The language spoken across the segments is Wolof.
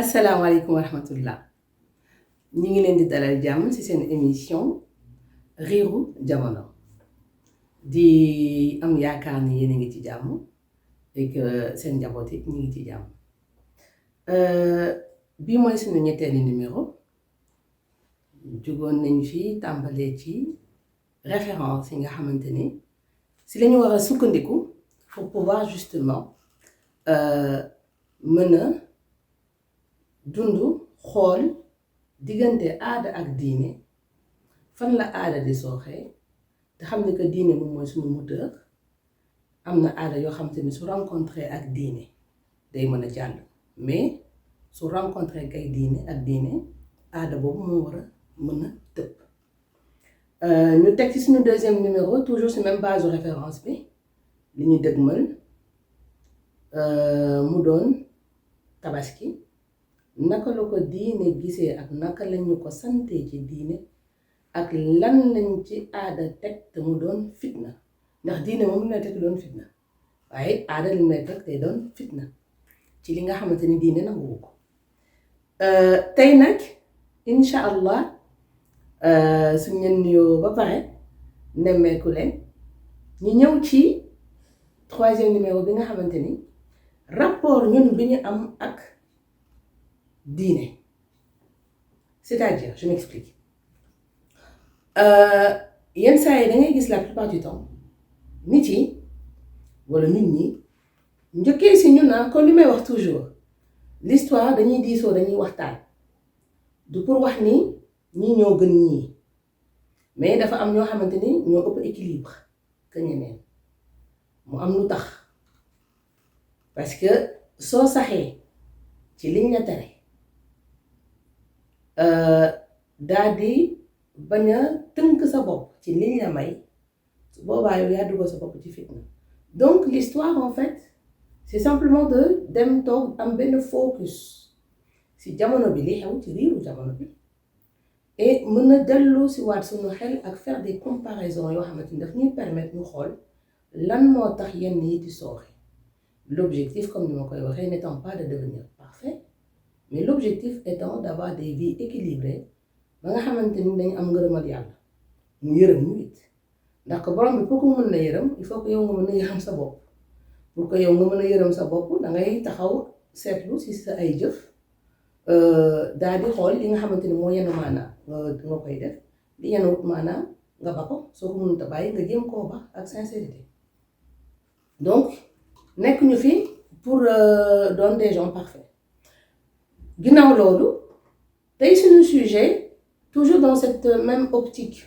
asalaamaaleykum wa rahmatullah ñi ngi leen di dalal jàmm ci seen émission riiru jamono di am yaakaar ni yéen a ngi ci jàmm et que seen njaboot yi ñu ngi ci jàmm bii mooy suñu ñetteeli numéro jugoon nañ fi tàmbalee ci référence yi nga xamante ni si lañu war a sukkandiku pour pouvoir justement mën a dund xool diggante aada ak diine fan la aada di sooxee te xam ne que diine moom mooy suñu moteur am na aada yoo xamante ni su rencontré ak diine day mën a jàll mais su rencontré kay diine ak diine aada boobu moo war a mën a tëb ñu teg ci suñu deuxième numéro toujours ci même base de référence bi li ñu dëgmal mu doon tabaski naka la ko diine gisee ak naka lañu ko santee ci diine ak lan lañ ci aada teg te mu doon fitna ndax diine moom lu ne teg doon fitna waaye aada li ne teg tey doon fitna ci li nga xamante ni diine nanguwu ko tey nag incha allah suñ leen nuyoo ba pare nemmeeku leen ñu ñëw ci troisième numéro bi nga xamante ni rapport ñun bi ñu am ak diine c'est-à-dire je m'explique yenn saa yi da ngay gis la plupart du temps nit yi wala nit ñi njëkkee si ñun naa kon li may wax toujours l'histoire dañuy diisoo dañuy waxtaan du pour wax ni ñii ñoo gën ñii mais dafa am ñoo xamante ni ñoo ëpp équilibre que ñeneen mu am lu tax parce que soo saxee ci liñ la tere daal di bañ a tënk sa bopp ci liñ la may su boobaa yow yaa dugal sa bopp ci fitna donc l'histoire en fait c'est simplement de dem toog am benn focus ci jamono bi li xew ci riiru jamono bi et mën a dellu si waat suñu xel ak faire des comparaisons yoo xamante ni daf ñuy permettre ñu xool lan moo tax yenn yi di sooxe l'objectif comme ni ma koy waxee n'étant pas de devenir parfait mais l'objectif étant d'avoir des vies équilibrées ba nga xamante ni dañu am ngërëmal yàlla mu yërëm ñu it ndax ko borom bi pour ko mën na yërëm il faut que yow nga mën a yërëm sa bopp pour que yow nga mën a yërëm sa bopp dangay taxaw seetlu si sa ay jëf daal di xool li nga xamante ni moo yenn maanaam nga koy def li yenn wut maanaam nga ba ko soo ko mënut a bàyyi nga jéem koo ba ak sincérité donc nekk ñu fi pour doon des gens parfaits ginnaaw loolu tey suñu sujet toujours dans cette même optique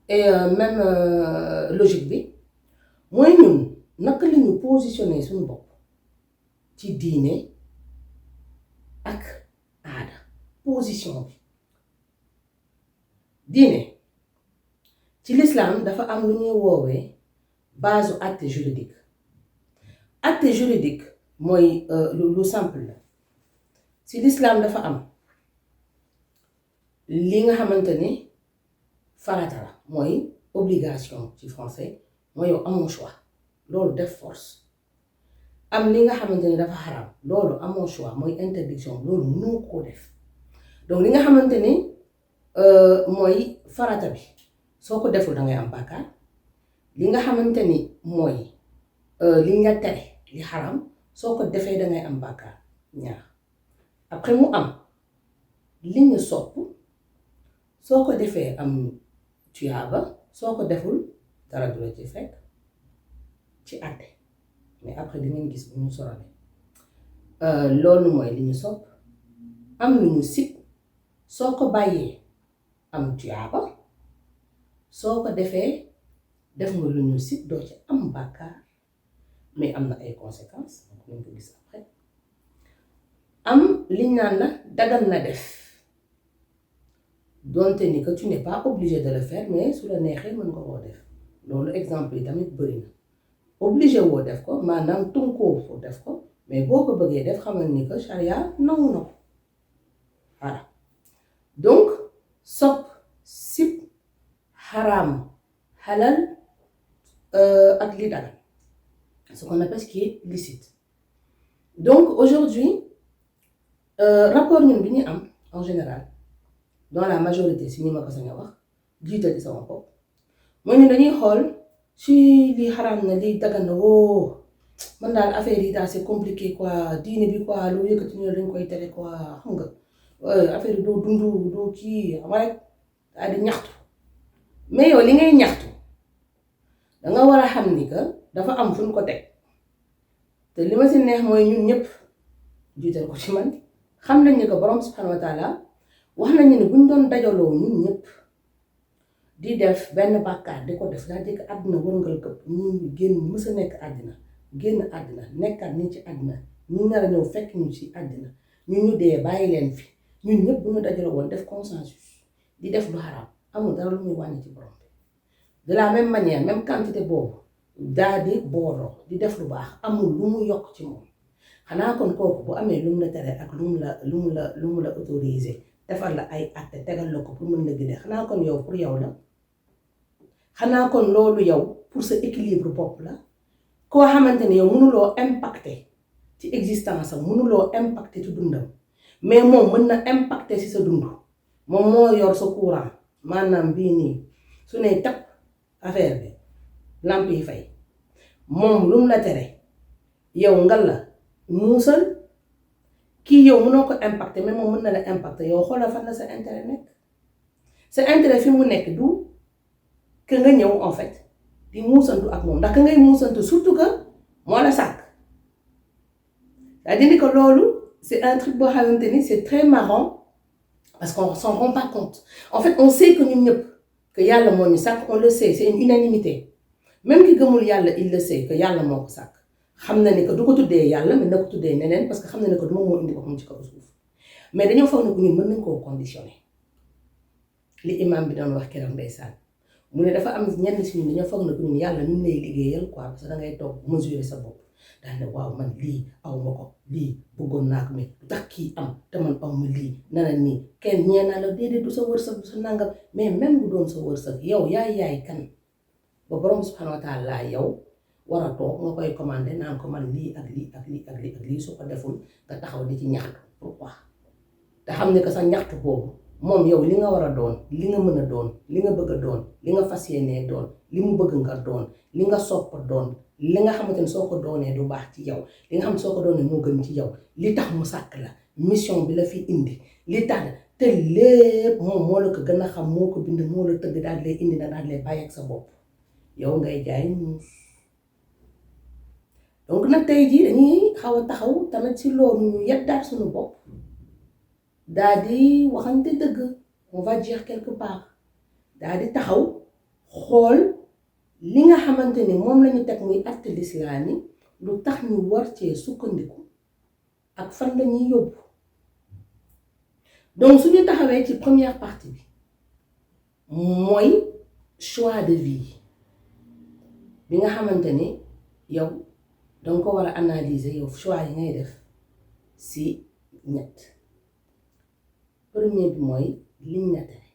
et même logique bi mooy ñun naka la ñu positionner suñu bopp ci diine ak aada position bi diine ci l'islam dafa am lu ñuy woowee base acte juridique acte juridique mooy lu simple la ci l'islam dafa am li nga xamante ni farata la mooy obligation ci français mooy yow amoo choix loolu def force am li nga xamante ni dafa xaram loolu amoo choix mooy interdiction loolu mënoo koo def donc li nga xamante ni mooy farata bi soo ko deful dangay am bàkkaar li nga xamante ni mooy li nga tere li xaram soo ko defee dangay am bàkkaar ñaar après mu am li nga sopp soo ko defee am tuyaaba soo ko deful dara du la ci fekk ci àtte mais après di ngeen gis bu ñu sorale loolu mooy li ñu sopp am lu ñu sib soo ko bàyyee am tuyaaba soo ko defee def nga lu ñu sib doo ci am bàkkaar mais am na ay conséquences donc nañ ko gis après am liñ naan la dagan na def donte ni que tu n'es pas obligé de le faire mais su la neexee mën nga koo def loolu exemple yi tamit bëri na obligé woo def ko maanaam tunkoo foo def ko mais boo ko bëggee def xamal ni que charia nangu na ko voilà donc sopp sib xaraam halal ak li dagan ce qu'on appelle ce qui est licite donc aujourd'hui rapport ñun bi ñuy am en général dans la majorité si ñi ma ko sañ a wax jiital ci sama bopp mooy ñun dañuy xool si lii xaraam na lii dagan na woo man daal affaire yi daal c'est compliqué quoi diine bi quoi lu yëkkati ñu dañ koy tere quoi xam nga affaire yi doo dundu doo kii xam rek daal di ñaxtu mais yow li ngay ñaxtu danga war a xam ni que dafa am fu ñu ko teg te li ma si neex mooy ñun ñëpp jiital ko ci man xam nañ ni que borom subhanahu wa taala wax nañu ne buñ doon dajaloo ñun ñëpp di def benn bàkkaar di ko def daa jëkk àdduna wërngal këpp ñu génn mës a nekk àddina génn àddina nekkaat ni ci àddina ñu nar a ñëw fekk ñu ci àddina ñu dee bàyyi leen fi ñun ñëpp bu ñu dajaloo woon def consensus di def lu xaraam amul dara lu muy wàññi ci borom bi de la même manière même quantité boobu daal di booloo di def lu baax amul lu mu yokk ci moom xanaa kon kooku bu amee lu mu la tere ak lu mu la autorisé defal la ay acte tegal la ko pour mën la gënee xanaa kon yow pour yow la xanaa kon loolu yow pour sa équilibre bopp la koo xamante ni yow mënuloo impacter ci existence am mënuloo impacter ci dundam mais moom mën na impacter ci sa dund moom moo yor sa courant maanaam bii nii su ne tap affaire bi lamp yi fay moom lu mu la tere yow ngal la muusal kii yow mënoo ko impacter mais moom mën na la impacter yow xoolal fan la sa intérêt nekk sa intérêt fi mu nekk du que nga ñëw en fait di muusantu ak moom ndax ka ngay muusantu surtout que moo la sàkk c'est-à-dire que loolu c'est un truc boo xamante ni c'est très marrant parce qu'on s'en rend pas compte en fait on sait que ñun ñëpp que yàlla moo ñu sàkk on le sait c'est une unanimité même ki gëmul yàlla il le sait que yàlla moo ko sàkk xam na ni que du ko tuddee yàlla mais na ko tuddee neneen parce que xam na ni que du moom moo indi boppam ci kaw suuf mais dañoo foog ne ko ñun mën nañ koo conditionné li imam bi doon wax keroog ndeysaan mu ne dafa am ñenn si ñun dañoo foog ne ko ñun yàlla ñun lay liggéeyal quoi parce que dangay toog mesurer sa bopp daal ne waaw man lii aw ma ko lii bëggoon naa ko mais lu tax kii am te man aw ma lii nana nii kenn ñee naa la déedéet du sa wërsëg du sa nangam mais même bu doon sa wërsëg yow yaay kan ba borom subhanahu wa taala yow war a toog nga koy commandé naan ko man lii ak lii ak lii ak lii ak lii su ko deful nga taxaw di ci ñaxtu pourquoi te xam ne que sa ñaxtu boobu moom yow li nga war a doon li nga mën a doon li nga bëgg a doon li nga fas yéenee doon li mu bëgg nga doon li nga sopp doon li nga xamante ne soo ko doonee du baax ci yow li nga xam ne soo ko doonee moo gën ci yow li tax mu sàkk la mission bi la fi indi li tax te lépp moom moo la ko gën a xam moo ko bind moo la tëgg daal lay indi na daal lay bàyyi ak sa bopp yow ngay jaay muus donc nag tey jii dañuy xaw a taxaw tamit ci loolu ñu yeddaat suñu bopp daal di waxante dëgg on va dire quelque part daal di taxaw xool li nga xamante ni moom lañu teg muy acte l'islam yi lu tax ñu war cee sukkandiku ak fan lañuy yóbbu donc suñu taxawee ci première partie bi mooy choix de vie bi nga xamante ni yow danga ko war a analyser yow choix yi ngay def si ñett premier bi mooy liñ la tere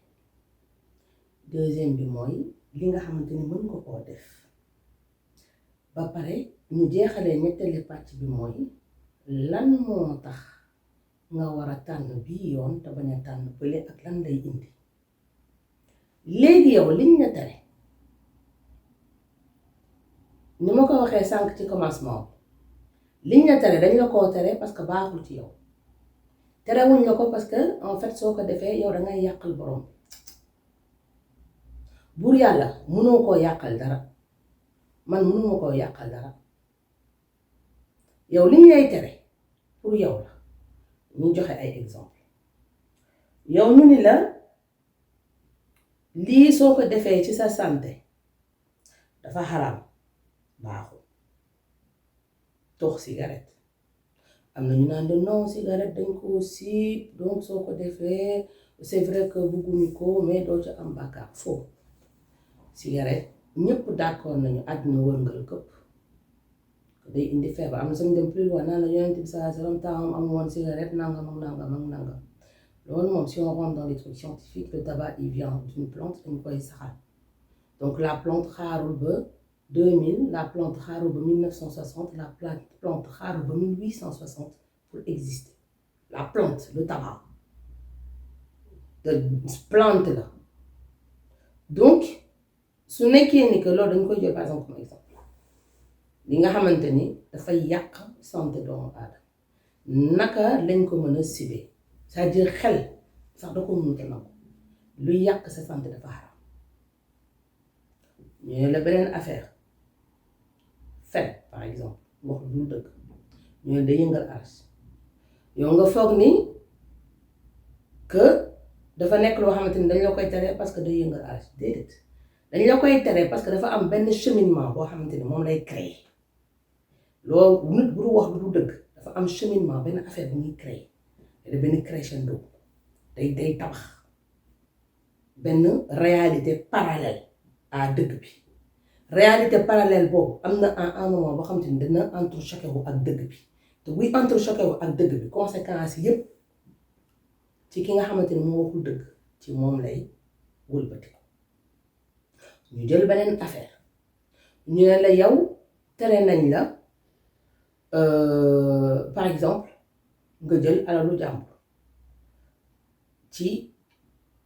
deuxième bi mooy li nga xamante ni mën nga koo def ba pare ñu jeexalee ñetteeli pàcc bi mooy lan moo tax nga war a tànn bii yoon te bañ a tànn bële ak lan lay indi léegi yow liñ la tere ni ma ko waxee sànq ci commencement liñ la tere dañ la koo tere parce que baaxul ci yow terewuñ la ko parce que en fait soo ko defee yow dangay yàqal borom buur yàlla mënoo koo yàqal dara man mënuma koo yàqal dara yow liñ lay tere pour yow la ñu joxe ay exemple yow ñu ni la lii soo ko defee ci sa santé dafa xaraam baaxul tox cigarette am na ñu naan de non cigarette dañ ko siib donc soo ko defee c'est vrai que bëgguñu ko mais doo ci am bàkkaar faux cigarette ñëpp d'accord nañu àdduna wërngal këpp day indi feebar am na sañ dem plus loin naan la yonent bi sallallahu alayhi wa sallam temps am woon cigarette nangam ak nangam ak nangam loolu moom si on rentre dans les trucs scientifiques le tabac il vient d'une plante dañ koy saxal donc la plante xaarul ba 2000 la plante xaarul ba 1960 la plante xaarul ba 1860 pour exister la plante le tabac de plante là. Donc su nekkee ni que loolu dañ koy jël par exemple comme exemple li nga xamante ni dafay yàq santé doomu aadama naka lañ ko mën a sibee c'est-à-dire xel sax da ko mënut a nangu luy yàq sa santé dafa xaram ñu la beneen affaire fen par exemple wax lu dëgg ñu day yëngal arche yow nga foog ni que dafa nekk loo xamante ni dañ la koy tere parce que day yëngal arche déedéet dañ la koy tere parce que dafa am benn cheminement boo xamante ni moom lay créer loolu nit bu du wax lu dëgg dafa am cheminement benn affaire bu muy créer te benn crescendo day tabax benn réalité parallèle à dëgg bi réalité parallèle boobu am na un moment boo xamante ni dina entrechoqué wu ak dëgg bi te buy entrechoqué wu ak dëgg bi conséquences yépp ci ki nga xamante ni moo waxul dëgg ci moom lay wëlbati ko ñu jël beneen affaire ñu ne la yow tere nañ la par exemple nga jël alalu jàmbur ci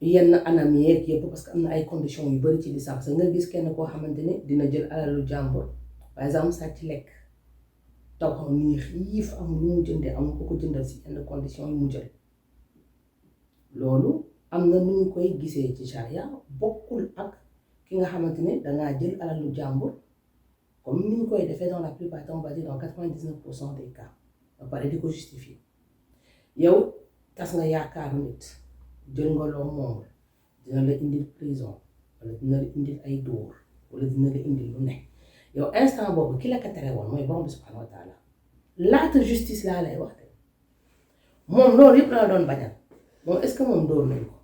yenn anam yeeg yëpp parce que am na ay conditions yu bari ci licence nga gis kenn koo xamante ni dina jël alalu jàmbur par exemple sàcc lekk taw xam ni xiif am lu mu jëndee am ko jëndal si yenn conditions yi mu jël loolu am na nu ñu koy gisee ci charia bokkul ak ki nga xamante ne dangaa jël alalu jàmbur comme ni ñu koy defee dans la plupart on va dire dans 99% des cas ba pare di ko justifier yow tas nga yaakaaru nit jël nga loo moomul dina la indil prison wala dina la indil ay dóor wala dina la indil lu ne yow instant boobu ki la ko tere woon mooy borom bi subhanahu wa taala laata justice laa lay wax de moom loolu yëpp la doon bañal moom est-ce que moom dóor nañ ko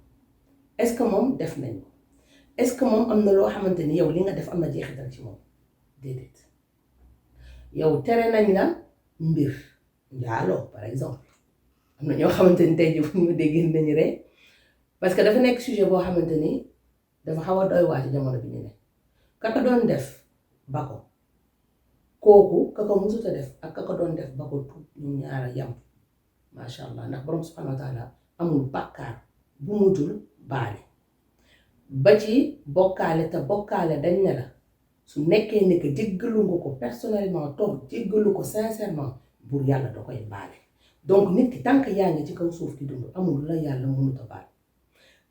est-ce que moom def nañ ko est-ce que moom am na loo xamante ni yow li nga def am na jeexital ci moom déedéet yow tere nañ la mbir njaaloo par exemple am na ñoo xamante ni tey jii fu ñu déggee nañu rek parce que dafa nekk sujet boo xamante ni dafa xaw a doy waar ci jamono bi ñu ne ka ko doon def ba ko kooku ka ko musuta def ak ka ko doon def ba ko tuub ñu ñaara yam macha allah ndax borom subhanahu wa taala amul bàkkaar bu mu dul baale ba ci bokkaale te bokkaale dañ ne la su nekkee ne que jéggalu nga ko personnellement toog jéggalu ko sincèrement buur yàlla da koy baale donc nit ki tant que yaa ngi ci kaw suuf di dund amul la yàlla mënut a baal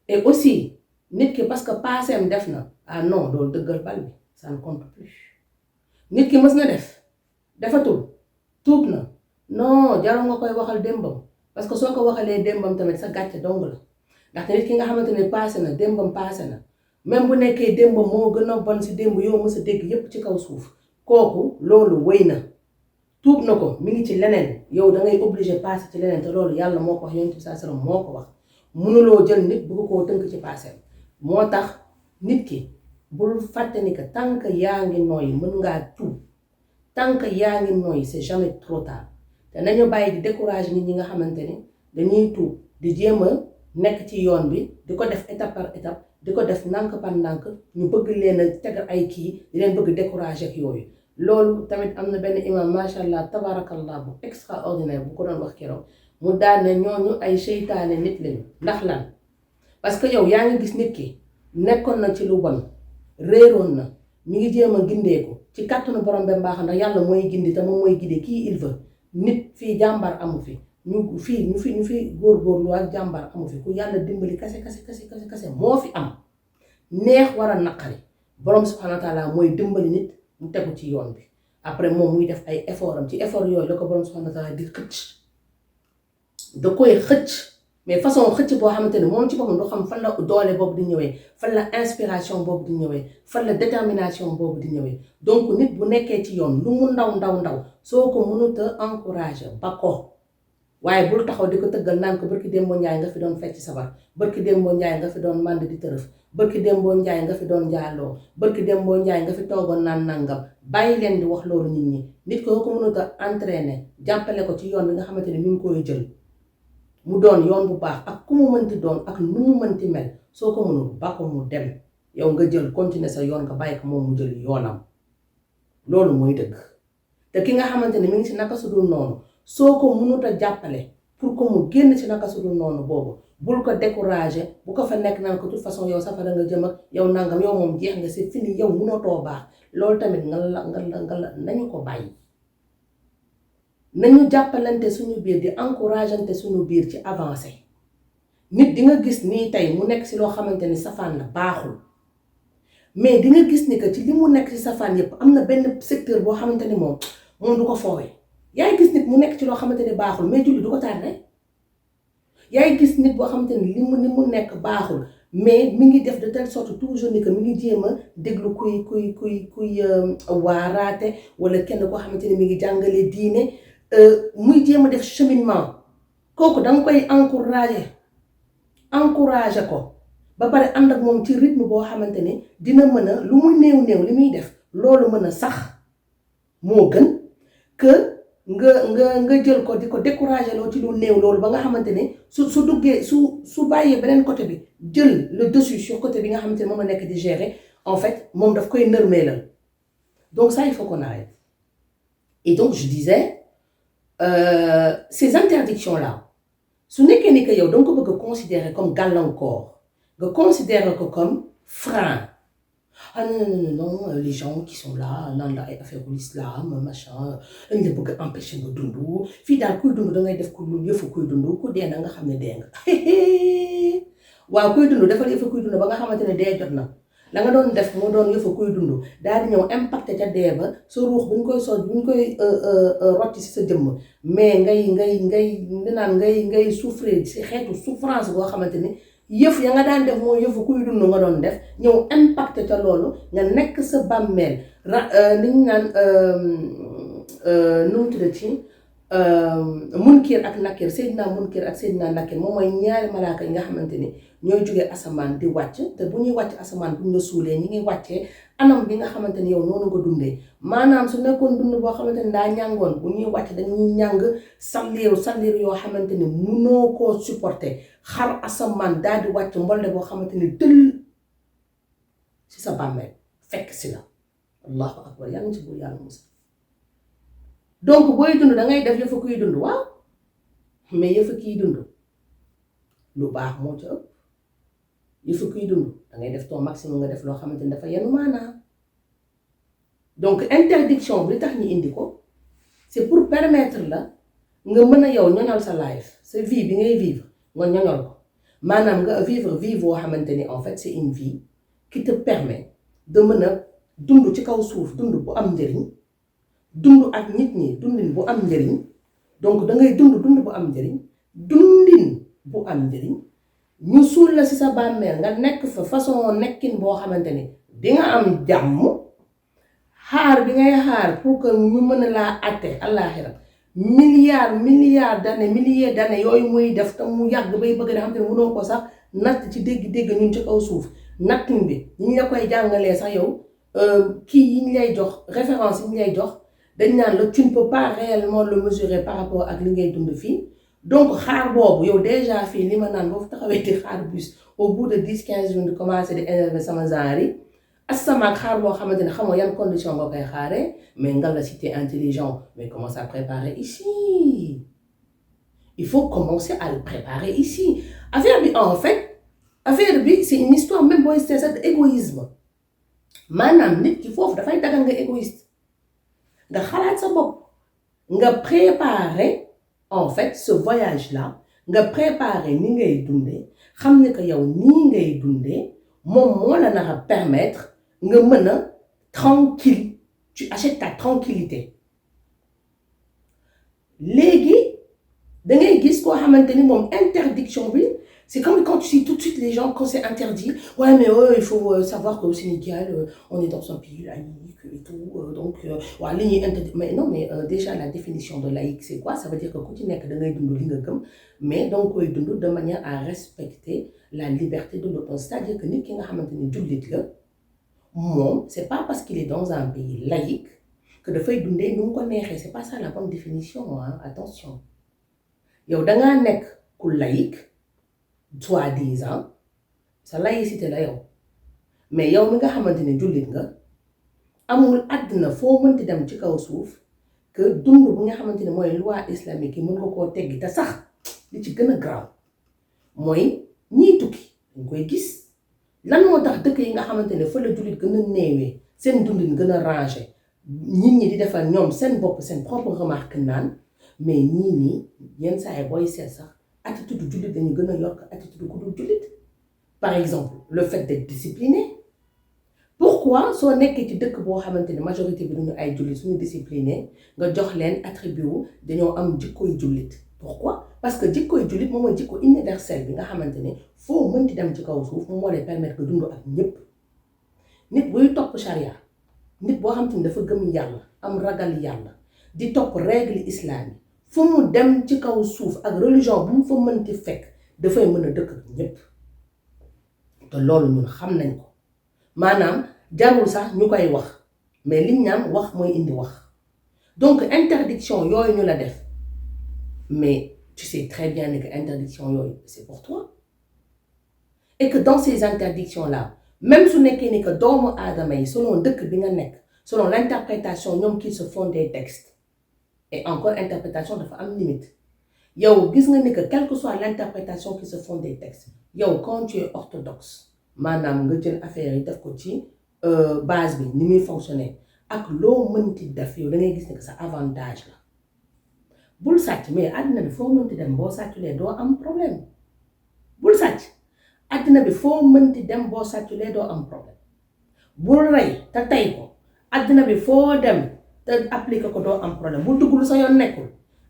et aussi nit ki parce que paaseem def na ah non loolu dëggal bal bi ça ne compte plus nit ki mës na def defatul tuub na non jarul nga koy waxal démbam parce que soo ko waxalee démbam tamit sa gàcce dong la ndaxte nit ki nga xamante ne paase na démbam paase na même bu nekkee démbam moo gën a bon si démb yow mës a dégg yépp ci kaw suuf kooku loolu wéy na tuub na ko mi ngi ci leneen yow da ngay obligé passé ci leneen te loolu yàlla moo ko wax yonent bi sallallahu alayhi wasallam moo ko wax mënuloo jël nit bëgg koo tënk ci passé moo tax nit ki bul fàtte ni que tant que yaa ngi nooyi mën ngaa tuub tant que yaa ngi nooyi c'est jamais trop tard te nañu bàyyi di décourager nit ñi nga xamante ni dañuy tuub di jéem a nekk ci yoon bi di ko def étape par étape di ko def ndànk par ndànk ñu bëgg leen a tegal ay kii di leen bëgg décourager ak yooyu loolu tamit am na benn imam macha allah tabarakallah bu extraordinaire bu ko doon wax keroog mu daan ne ñooñu ay seytaane nit lañu ndax lan parce que yow yaa ngi gis nit ki nekkoon na ci lu bon réeroon na mi ngi jéem a gindeeku ci kàttanu borom ba mbaax ndax yàlla mooy gindi te moom mooy gide kii il veut nit fii jàmbar amu fi ñu fi góorgóorlu ak jàmbar amu fi ku yàlla dimbali kase moo fi am neex war a naqari borom subhanahu wa taala mooy dimbali nit mu tegu ci yoon bi après moom muy def ay effort am ci effort yooyu la ko borom subhanahu wa taala di xëcc da koy xëcc mais façon xëcc boo xamante ne moom ci boppam du xam fan la doole boobu di ñëwee fan la inspiration boobu di ñëwee fan la détermination boobu di ñëwee donc nit bu nekkee ci yoon lu mu ndaw soo ko mënut a encourager ba ko waaye bul taxaw di ko tëggal naan ko barki Dembo Njaay nga fi doon fecc sabar barki Dembo Njaay nga fi doon mànd di tërëf barki Dembo Njaay nga fi doon njaaloo barki Dembo Njaay nga fi toogoon naan nangam bàyyi leen di wax loolu nit ñi nit ko mënut a entraîner jàppale ko ci yoon bi nga xamante ne mi ngi koy jël mu doon yoon bu baax ak ku mu mënti doon ak nu mu mënti mel soo ko mënul ba ko mu dem yow nga jël continuer sa yoon nga bàyyi ko moom mu jël yoonam loolu mooy dëgg te ki nga xamante ne mi ngi si naka su dul noonu soo ko mënut a jàppale pour que mu génn ci naka sudul noonu boobu bul ko décourager bu ko fa nekk naan ko toute façon yow safara nga jëm ak yow nangam yow moom jeex nga c'est fini yow mënatoo baax loolu tamit nga la nañu ko bàyyi nañu jàppalante suñu biir di encourageante suñu biir ci avancer nit di nga gis nii tey mu nekk ci loo xamante ni safaan la baaxul mais di nga gis ni que ci li mu nekk ci safaan yépp am na benn secteur boo xamante ni moom du ko foowee yaay gis nit mu nekk ci loo xamante ni baaxul mais julli du ko tardé yaay gis nit boo xamante ni li mu nekk baaxul mais mi ngi def de telle sorte toujours ni que mi ngi jéem a déglu kuy waaraate wala kenn koo xamante ni mi ngi jàngale diine muy jéem a def cheminement kooku danga koy encourager ko ba pare ànd ak moom ci rythme boo xamante ni dina mën a lu muy néew li muy def loolu mën a sax moo gën que nga jël ko di ko décourager loo ci lu néew loolu ba nga xamante ni su duggee su bàyyee beneen côté bi jël le dessus sur côté bi nga xamante ni moom la nekk di gérer en fait moom daf koy nërmeelal donc ça il faut qu'on arrête et donc je disais ces interdictions là su nekkee ni que yow danga ko bëgg a considérer comme gàllankoor nga considérer ko comme frein. Ah non, les gens qui sont là, nan la ay affaire l'islam, machin, dañ la bëgg empêcher nga dund fii daal kuy dund dangay def ku yëfu kuy dund ku dee na nga xam ne dee nga waaw kuy dund defal yëfu kuy dund ba nga xamante ne dee jot na la nga doon def moo doon yëfu kuy dund daal di ñëw impacté ca dee ba sa ruux bu ñu koy soot bu ñu koy rotti si sa jëmm mais ngay souffrir si xeetu souffrance boo xamante ni yëf ya nga daan def mooy yëfu kuy dund nga doon def ñëw impacté ca loolu nga nekk sa bàmmeel li ñu naan nu mu tuddati munkir ak nakir Seydina munkir ak Seydina nakir moom mooy ñaari malaaka yi nga xamante ni ñooy jógee asamaan di wàcc te bu ñuy wàcc asamaan bu ñu la suulee ñi ngi wàccee anam bi nga xamante ni yow noonu nga dundee maanaam su nekkoon dund boo xamante ni daa ñàngoon bu ñuy wàcc dañuy ñàng salliir yoo xamante ni munoo koo supporter xar asamaan daal di wàcc mbolde boo xamante ni tëll ci sa bàmmeel fekk si la allahu akbar yàlla ci buur yàlla musa donc booy dund dangay def yëfa kuy dund waaw mais yëfa kiy dund lu baax moo ci ëpp yëfa kuy dund dangay def ton maximum nga def loo xamante ni dafa yenu maanaa donc interdiction bi li tax ñu indi ko c'est pour permettre la nga mën a yow ñoñal sa life sa vie bi ngay vivre nga ñoñal ko maanaam nga vivre vie boo xamante ni en fait c'est une vie qui te permet de mën a dund ci kaw suuf dund bu am njëriñ dund ak nit ñi dundin bu am njëriñ donc dangay dund bu am njëriñ dundin bu am njëriñ ñu suul la ci sa bàmmeel nga nekk fa façon nekkin boo xamante ni di nga am jàmm xaar bi ngay xaar pour que ñu mën a laa àtte àllaaxira milliards d'années yooyu muy def te mu yàgg bay bëgg na xam te ne mënoo ko sax natt ci dégg ñun ci kaw suuf nattin bi ñu la koy jàngalee sax yow kii yi ñu lay jox référence yi ñu lay jox dañ naan la tu ne peux pas réellement le mesurer par rapport ak li ngay dund fii donc xaar boobu yow déjà fii li ma naan boo taxawee di xaar bus au bout de 10-15 jours di commencer di énerver sama genre yi asama ak xaar boo xamante ne xamoo yan condition nga koy xaaree mais nga la si t'es intelligent mais commence à préparer ici il faut commencer à le préparer ici affaire bi c'est une histoire même booy c'est d'égoïsme maanaam nit ki foofu dafay dagal nga égoïste nga xalaat sa bopp nga préparer en fait ce voyage là nga préparer ni ngay dundee xam ne que yow nii ngay dundee moom moo la nar a permettre nga mën a tranquille tu achètes ta tranquillité léegi dangay gis koo xamante ni moom interdiction bi c'est comme quand tu dis tout de suite les gens quand c'est interdit ouais mais il faut savoir qu'au Sénégal on est dans un pays laïque et tout donc waa li ñuy interdit mais non mais déjà la définition de laïque c'est quoi ça veut dire que ku ci nekk da ngay dund li nga gëm mais donc koy dund de manière à respecter la liberté de l'autre c'est-à-dire que nit ki nga xamante ni jullit la moom c'est pas parce qu'il est dans un pays laïque que dafay dundee nu mu ko neexee c'est pas ça la bonne définition hein attention yow dangaa nekk ku laïque soi-disant sa laïcité la yow mais yow mi nga xamante ne jullit nga amul àddina foo mënti dem ci kaw suuf que dund bi nga xamante ne mooy loi islamique yi mën nga koo teggi te sax li ci gën a grave mooy ñiy tukki dañ koy gis lan moo tax dëkk yi nga xamante ne fa la jullit gën a néewee seen dundin gën a rangé nit ñi di defal ñoom seen bopp seen propre remarque naan mais ñii nii yenn saa yi booy seet sax attitude jullit dañu gën a yokk attitude ku dul jullit. Par exemple le fait d'être discipliné pourquoi soo nekkee ci dëkk boo xamante ne majorité bi duñu ay jullit suñu discipliné nga jox leen attribut wu dañoo am jikkoy jullit pourquoi parce que jikkoy jullit moom mooy jikko universel bi nga xamante ne foo mënti dem ci kaw suuf moom moo lay permettre nga dund ak ñépp nit buy topp charia nit boo xamante ne dafa gëm yàlla am ragal yàlla di topp règle islam yi fu mu dem ci kaw suuf ak religion bu mu fa mënti fekk dafay mën a dëkk ak ñépp te loolu ñun xam nañ ko maanaam jarul sax ñu koy wax mais liñ naan wax mooy indi wax donc interdiction yooyu ñu la def mais tu sais très bien que interdiction yooyu c'est pour toi et que dans ces interdictions là même su nekkee ni que doomu aadama yi selon dëkk bi nga nekk selon l'interprétation ñoom qui se font des textes et encore interprétation dafa am limite yow gis nga ni que quelle que soit l'interprétation qui se font des textes yow quand tu es orthodoxe maanaam nga jël affaire yi def ko ci base bi ni muy fonctionner ak loo mënti def yow da ngay gis ne que sa avantage la bul sàcc mais àddina bi foo mënti dem boo sàcculee doo am problème bul sàcc àddina bi foo mënti dem boo sàcculee doo am problème bul rey te tey ko àddina bi foo dem te appliquer ko doo am problème bul dugg lu sa yoon nekkul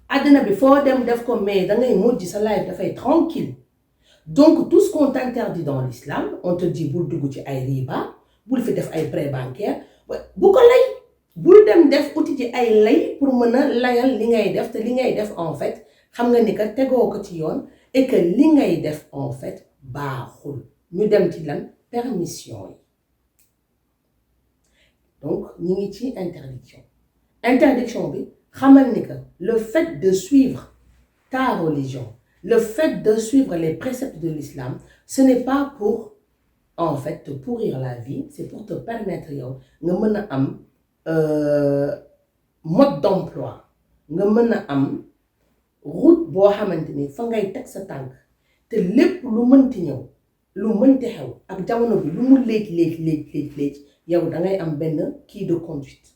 àddina bi foo dem def ko mais dangay mujj sa life dafay tranquille donc tout ce qu'on t'interdit dans l'islam on te dit bul dugg ci ay riba bul fi def ay prêt bancaire bu ko lay bul dem def uti ci ay lay pour mën a layal li ngay def te li ngay def en fait xam nga ni que tegoo ko ci yoon et que li ngay def en fait baaxul ñu dem ci lan permission yi donc ñi ngi ci interdiction bi xamal ni que le fait de suivre ta religion le fait de suivre les préceptes de l'islam ce n'est pas pour en fait te pourrir la vie c'est pour te permettre yow nga mën a am mode d'emploi nga mën a am route boo xamante ni fa ngay teg sa tànk te lépp lu mënti ñëw lu mënti xew ak jamono bi lu mu léegi yow da ngay am benn kii de conduite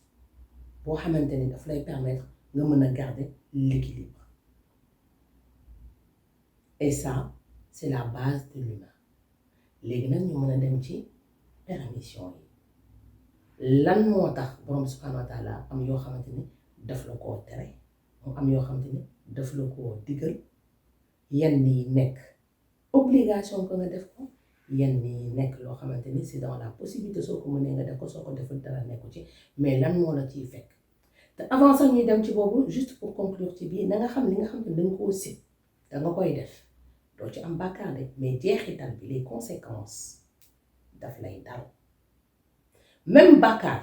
boo xamante ni daf lay permettre nga mën a garder l'équilibre et ça c'est la base de l'humain léegi nag ñu mën a dem ci permission yi lan moo tax borom subhanahu wa taala am yoo xamante ni daf la koo tere mu am yoo xamante ni daf la koo digal yenn yi nekk obligation ko nga def ko yenn yi nekk loo xamante ni c'est dans la possibilité soo ko mënee nga def ko soo ko deful dara nekku ci mais lan moo la ciy fekk te avant sax ñuy dem ci boobu juste pour conclure ci biir na nga xam li nga xam ne dañ koo sib da nga koy def doo ci am bàkkaar de mais jeexital bi les conséquences daf lay dal même bàkkaar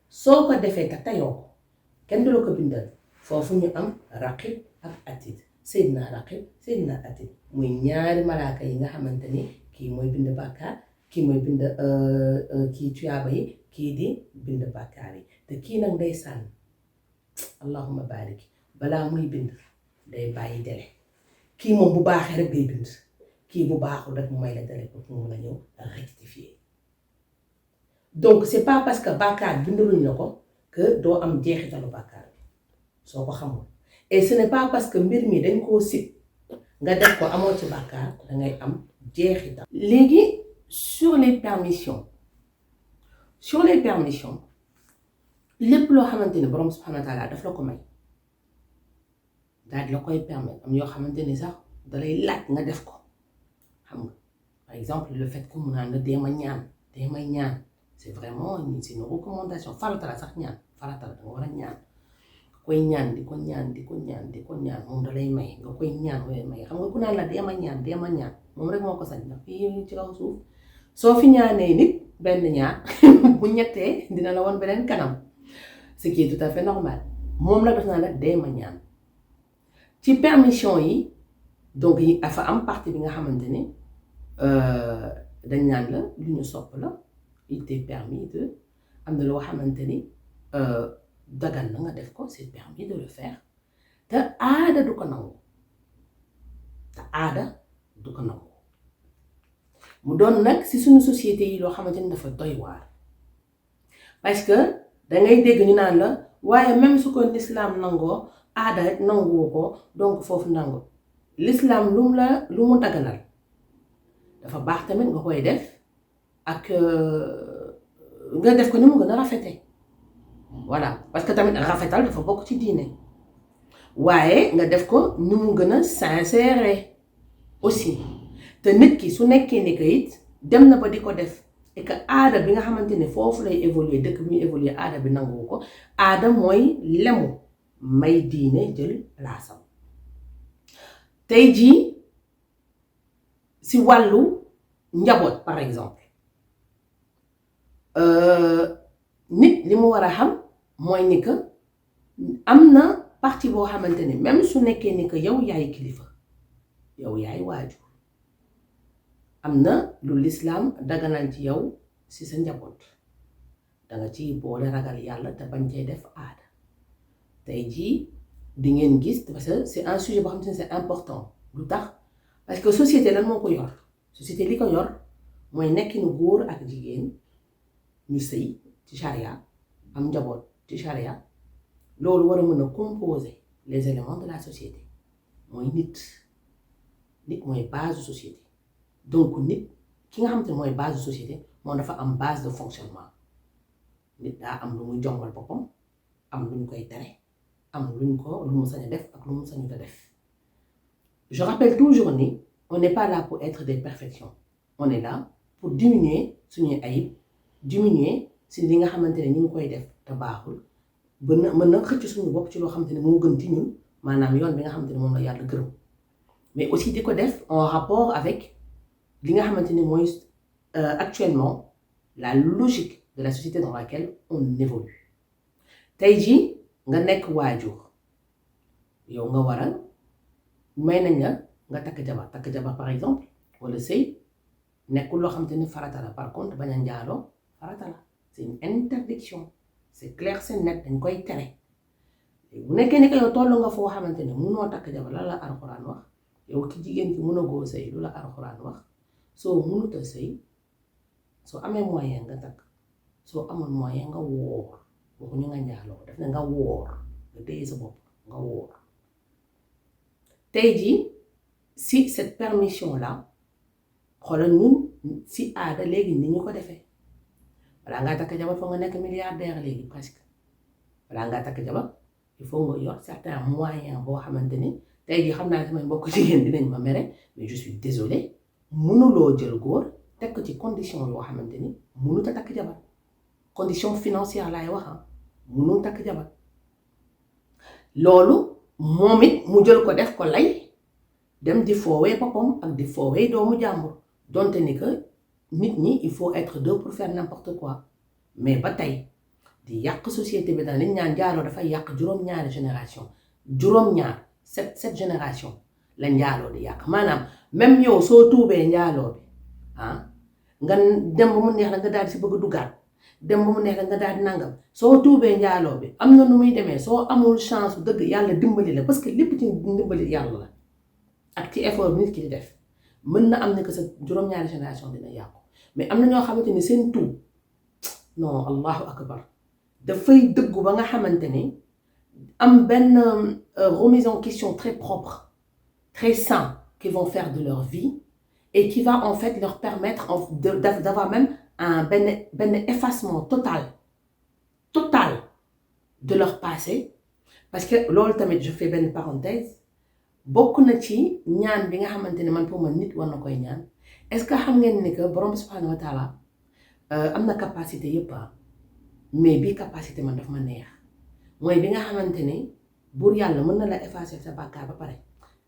soo ko defee te tayoo ko kenn du la ko bindal foofu ñu am raqib ak atid seydina raqib seydina atid muy ñaari malaaka yi nga xamante ni kii mooy bind bàkkaar kii mooy bind kii tuyaaba yi kii di bind bàkkaar yi te kii nag day sànn allahumma barik balaa muy bind day bàyyi dele kii moom bu baaxee rek day bind kii bu baaxul rek mu may la dele pour mu mën a ñëw rectifier donc c'est pas parce que bàkkaar bindaluñ la ko que doo am jeexitalu bàkkaar bi soo ko xamul et ce n'est pas parce que mbir mi dañ koo sib nga def ko amoo ci bàkkaar dangay am jeexital. léegi sur les permissions lépp loo xamante ni borom subhanahu wa taala daf la ko may daal di la koy permettre am yoo xamante ni sax dalay laaj nga def ko xam nga par exemple le fait que mu naan la deema ñaan deemay ñaan c'est vraiment c'est une recommandation farata la sax ñaan farata la danga war a ñaan nga koy ñaan di ko ñaan moom dalay may nga koy ñaan wala may xam nga ku naan la deema ñaan moom rek moo ko sañ ndax fii ci kaw suuf soo fi ñaanee nit benn ñaar bu ñettee dina la woon beneen kanam ce qui est tout à fait normal moom la def naa la deema ñaan ci permission yi donc yi dafa am partie bi nga xamante ni dañ naan la lu ñu sopp la il t'est permis de am na loo xamante ni dagan na nga def ko c'est permis de le faire te aada du ko nangu aada du ko nangu mu doon nag si suñu société yi loo xamante ni dafa doy waar parce que dangay dégg ñu naan la waaye même su ko l'islam nangoo aada rek nanguwoo ko donc foofu nangu l'islam lu mu daganal dafa baax tamit nga koy def ak nga def ko ni mu gën a rafete voilà parce que tamit rafetal dafa bokk ci diine waaye nga def ko ni mu gën a sincère aussi te nit ki su nekkee ni que it dem na ba di ko def et que aada bi nga xamante ne foofu lay évoluer dëkk bi muy évoluer aada bi nanguwu ko aada mooy lemu may diine jël place am tey jii si wàllu njaboot par exemple nit li mu war a xam mooy ni que am na partie boo xamante ne même su nekkee ni que yow yaay kilifa yow yaay waajur am na lu lislaam daganal ci yow si sa njaboot danga ci boole ragal yàlla te bañ cay def aada tey jii di ngeen gis parce que c'est un sujet boo xamante ne c'est important lu tax parce que société lan moo ko yor société li ko yor mooy nekkinu góor ak jigéen ñu sëy ci charia am njaboot ci charia loolu war a mën a composer les éléments de la société mooy nit mooy base société donc nit ki nga xamante ne mooy base société moom dafa am base de fonctionnement nit daa am lu muy jongal boppam am lu ñu koy tere am lu mu sañ a def ak lu mu sañu a def je rappelle toujours ni on n'est pas là pour être des perfections on est là pour diminuer suñuy ayib diminuer si li nga xamante ne ñu ngi koy def te baaxul mën na xëcc suñu bopp ci loo xamante ne moo gën ci ñun maanaam yoon bi nga xamante ne moom la yàlla gërëm mais aussi di ko def en rapport avec li nga xamante ne mooy actuellement la logique de la société dans laquelle on évolue tey jii nga nekk waajur yow nga war a may nañ la nga takk jabar par exemple wala sëy nekkul loo xamante ni farata la par contre bañ a njaaloo farata la c'est une interdiction c'est clair c'est net dañ koy tere bu nekkee ni que yow toll nga foo xamante ne munoo takk jabar la alxuraan wax yow ki jigéen ki mun a goo sëy lu la alxuraan wax soo munut a sëy soo amee moyen nga takk soo amul moyen nga woor waxuñu nga njaaloo def na nga woor nga téye sa bopp nga woor tey jii si cette permission là xoolal ñun si aada léegi ni ñu ko defee balaa ngaa takk jabar foog nga nekk milliardaire léegi presque balaa ngaa takk jabar il faut nga yor certains moyens boo xamante ni tey jii xam naa ne samay mbokk jigéen dinañ ma mere mais je suis désolée mënuloo jël góor teg ko ci condition yoo xamante ni mënut a takk jabar condition financière laay wax mënul takk jabar loolu moom it mu jël ko def ko lay dem di foowee boppam ak di foowee doomu jàmbur donte ni que nit ñi il faut être deux pour faire n'importe quoi mais ba tey di yàq société bi daal liñ ñaan njaaloo dafay yàq juróom-ñaari génération juróom-ñaar sept génération la njaaloo di yàq maanaam même yow soo tuubee njaaloo bi nga dem ba mu neex la nga daal di si bëgg a duggaat dem ba mu neex la nga daal di nangam soo tuubee njaaloo bi am na nu muy demee soo amul chance dëgg yàlla dimbali la parce que lépp ci dimbali yàlla la ak ci effort bi nit ki di def mën na am ne que sa juróom-ñaari génération dina yàqu mais am na ñoo xamante ni seen tuub non allahu akbar dafay dëggu ba nga xamante ni am benn remise en question très propre très sain qu'ils vont faire de leur vie et qui va en fait leur permettre d'avoir même un effacement total de leur passé parce que loolu tamit je fais benn parenthèse bokk na ci ñaan bi nga xamante ne man pour man nit war na koy ñaan est-ce que xam ngeen ni que borom subhanahu wa taala am na capacité yëpp mais bii capacité man daf ma neex mooy bi nga xamante ni buur yàlla mën na la effacer sa bàkkaar ba pare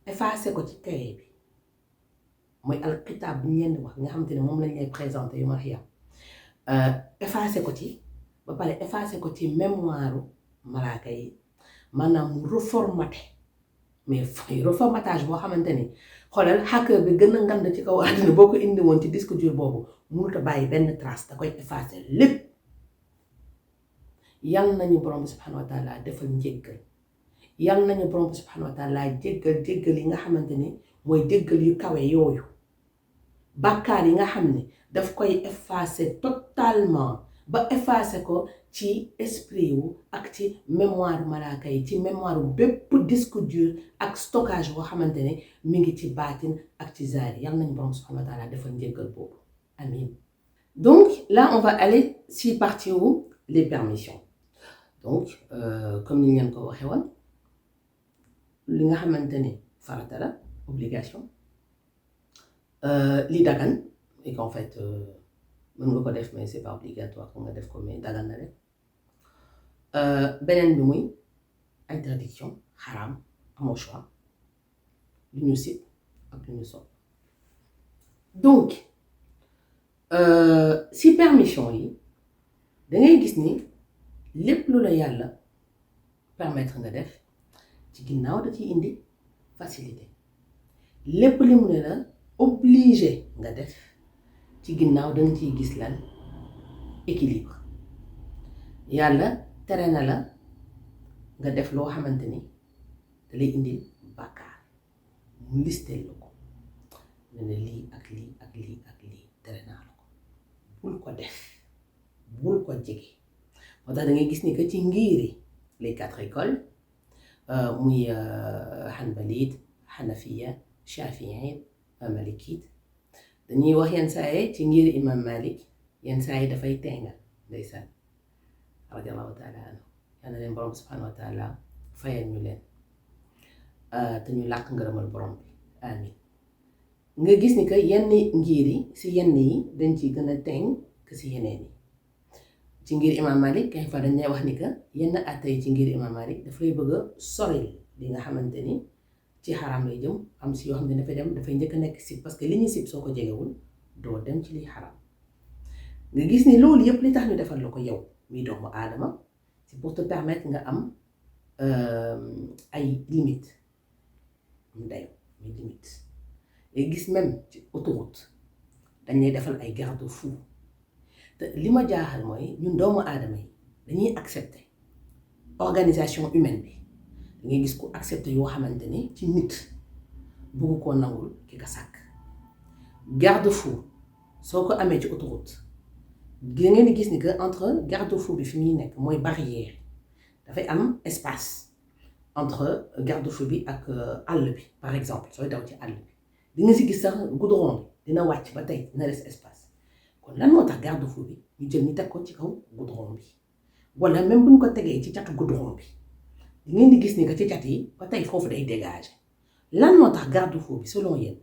effacer ko ci kaye bi mooy alkitaab bi ñu leen di wax nga xamante ne moom lañ lay présenter yu ma xiyam effacer ko ci ba pare effacer ko ci mémoire malaaka yi maanaam mu reformaté mais reformatage boo xamante ni xoolal hacker bi gën a ngand ci kaw àddina boo ko indi woon ci disque dur boobu mënut a bàyyi benn trace da koy effacer lépp yal nañu borom bi subhanahu wa taala defal njéggal yal nañu borom bi subhanahu wa taala jéggal yi nga xamante ni mooy déggal yu kawe yooyu bàkkaar yi nga xam ne daf koy effacer totalement ba effacer ko ci esprit wu ak ci mémoire malaaka yi ci mémoire bépp disque dur ak stockage boo xamante ne mi ngi ci baatin ak ci zaari yal nañu borom subhanahu wa taala defal njéggal boobu amin. Donc là on va aller si partie où les permissions. Donc comme ni ñu leen ko waxee woon li nga xamante ne farata la obligation li dagan et qu'en fait mën nga ko def mais c'est pas obligatoire nga def ko mais dagan na rek beneen bi muy interdiction xaraam amoo choix lu ñu sib ak lu ñu sopp. Donc si permission yi dangay gis ni lépp lu la yàlla permettre nga def ci ginnaaw da ciy indi facilité lépp li mu ne la obligé nga def ci ginnaaw danga ciy gis lan équilibre. yàlla tere na la nga def loo xamante ni da lay indi bàkkaar mu listeel la ko ne ne lii ak lii ak lii ak lii tere naa la ko bul ko def bul ko jege. moo tax da ngay gis ni que ci ngiri les 4 écoles muy hanbalite hanafiya shafi'iyya malikite dañuy wax yenn saa yi ci ngiri imam malik yenn saa yi dafay tengal ndeysaan radiallahu taala anhu yal na leen borom subhanahu wa taala fayal ñu leen te ñu làq ngërëmal borom bi amin. nga gis ni que yenn ngir yi si yenn yi dañ ci gën a teng que si yeneen yi. ci ngir imam malik kay fa dañ lay wax ni que yenn atte yi ci ngir imam malik daf lay bëgg a soril li nga xamante ni ci xaraam lay jëm am si yoo xam ne dafay njëkk a nekk sib parce que li ñu sib soo ko jegewul doo dem ci liy xaraam. nga gis ni loolu yëpp li tax ñu defal la ko yow muy doomu aadama c'est pour te permettre nga am ay limite mu dayo muy limite. léegi gis même ci autoroute dañ lay defal ay garde-fou te li ma jaaxal mooy ñun doomu aadama yi dañuy accepter organisation humaine bi da ngay gis ku accepter yoo xamante ni ci nit bëgg koo nangul ki ka sàkk. garde-fou soo ko amee ci autoroute da ngeen di gis ni que entre garde-fou bi fi muy nekk mooy barrière dafay am espace entre garde-fou bi ak àll bi par exemple sooy daw ci àll bi di nga si gis sax goudron bi dina wàcc ba tey dina des espace. kon lan moo tax garde-fou bi ñu jël ñu teg ko ci kaw goudron bi wala même bu ñu ko tegee ci catu goudron bi di ngeen di gis ni que ci cat yi ba tey foofu day dégager. lan moo tax garde-fou bi selon yéen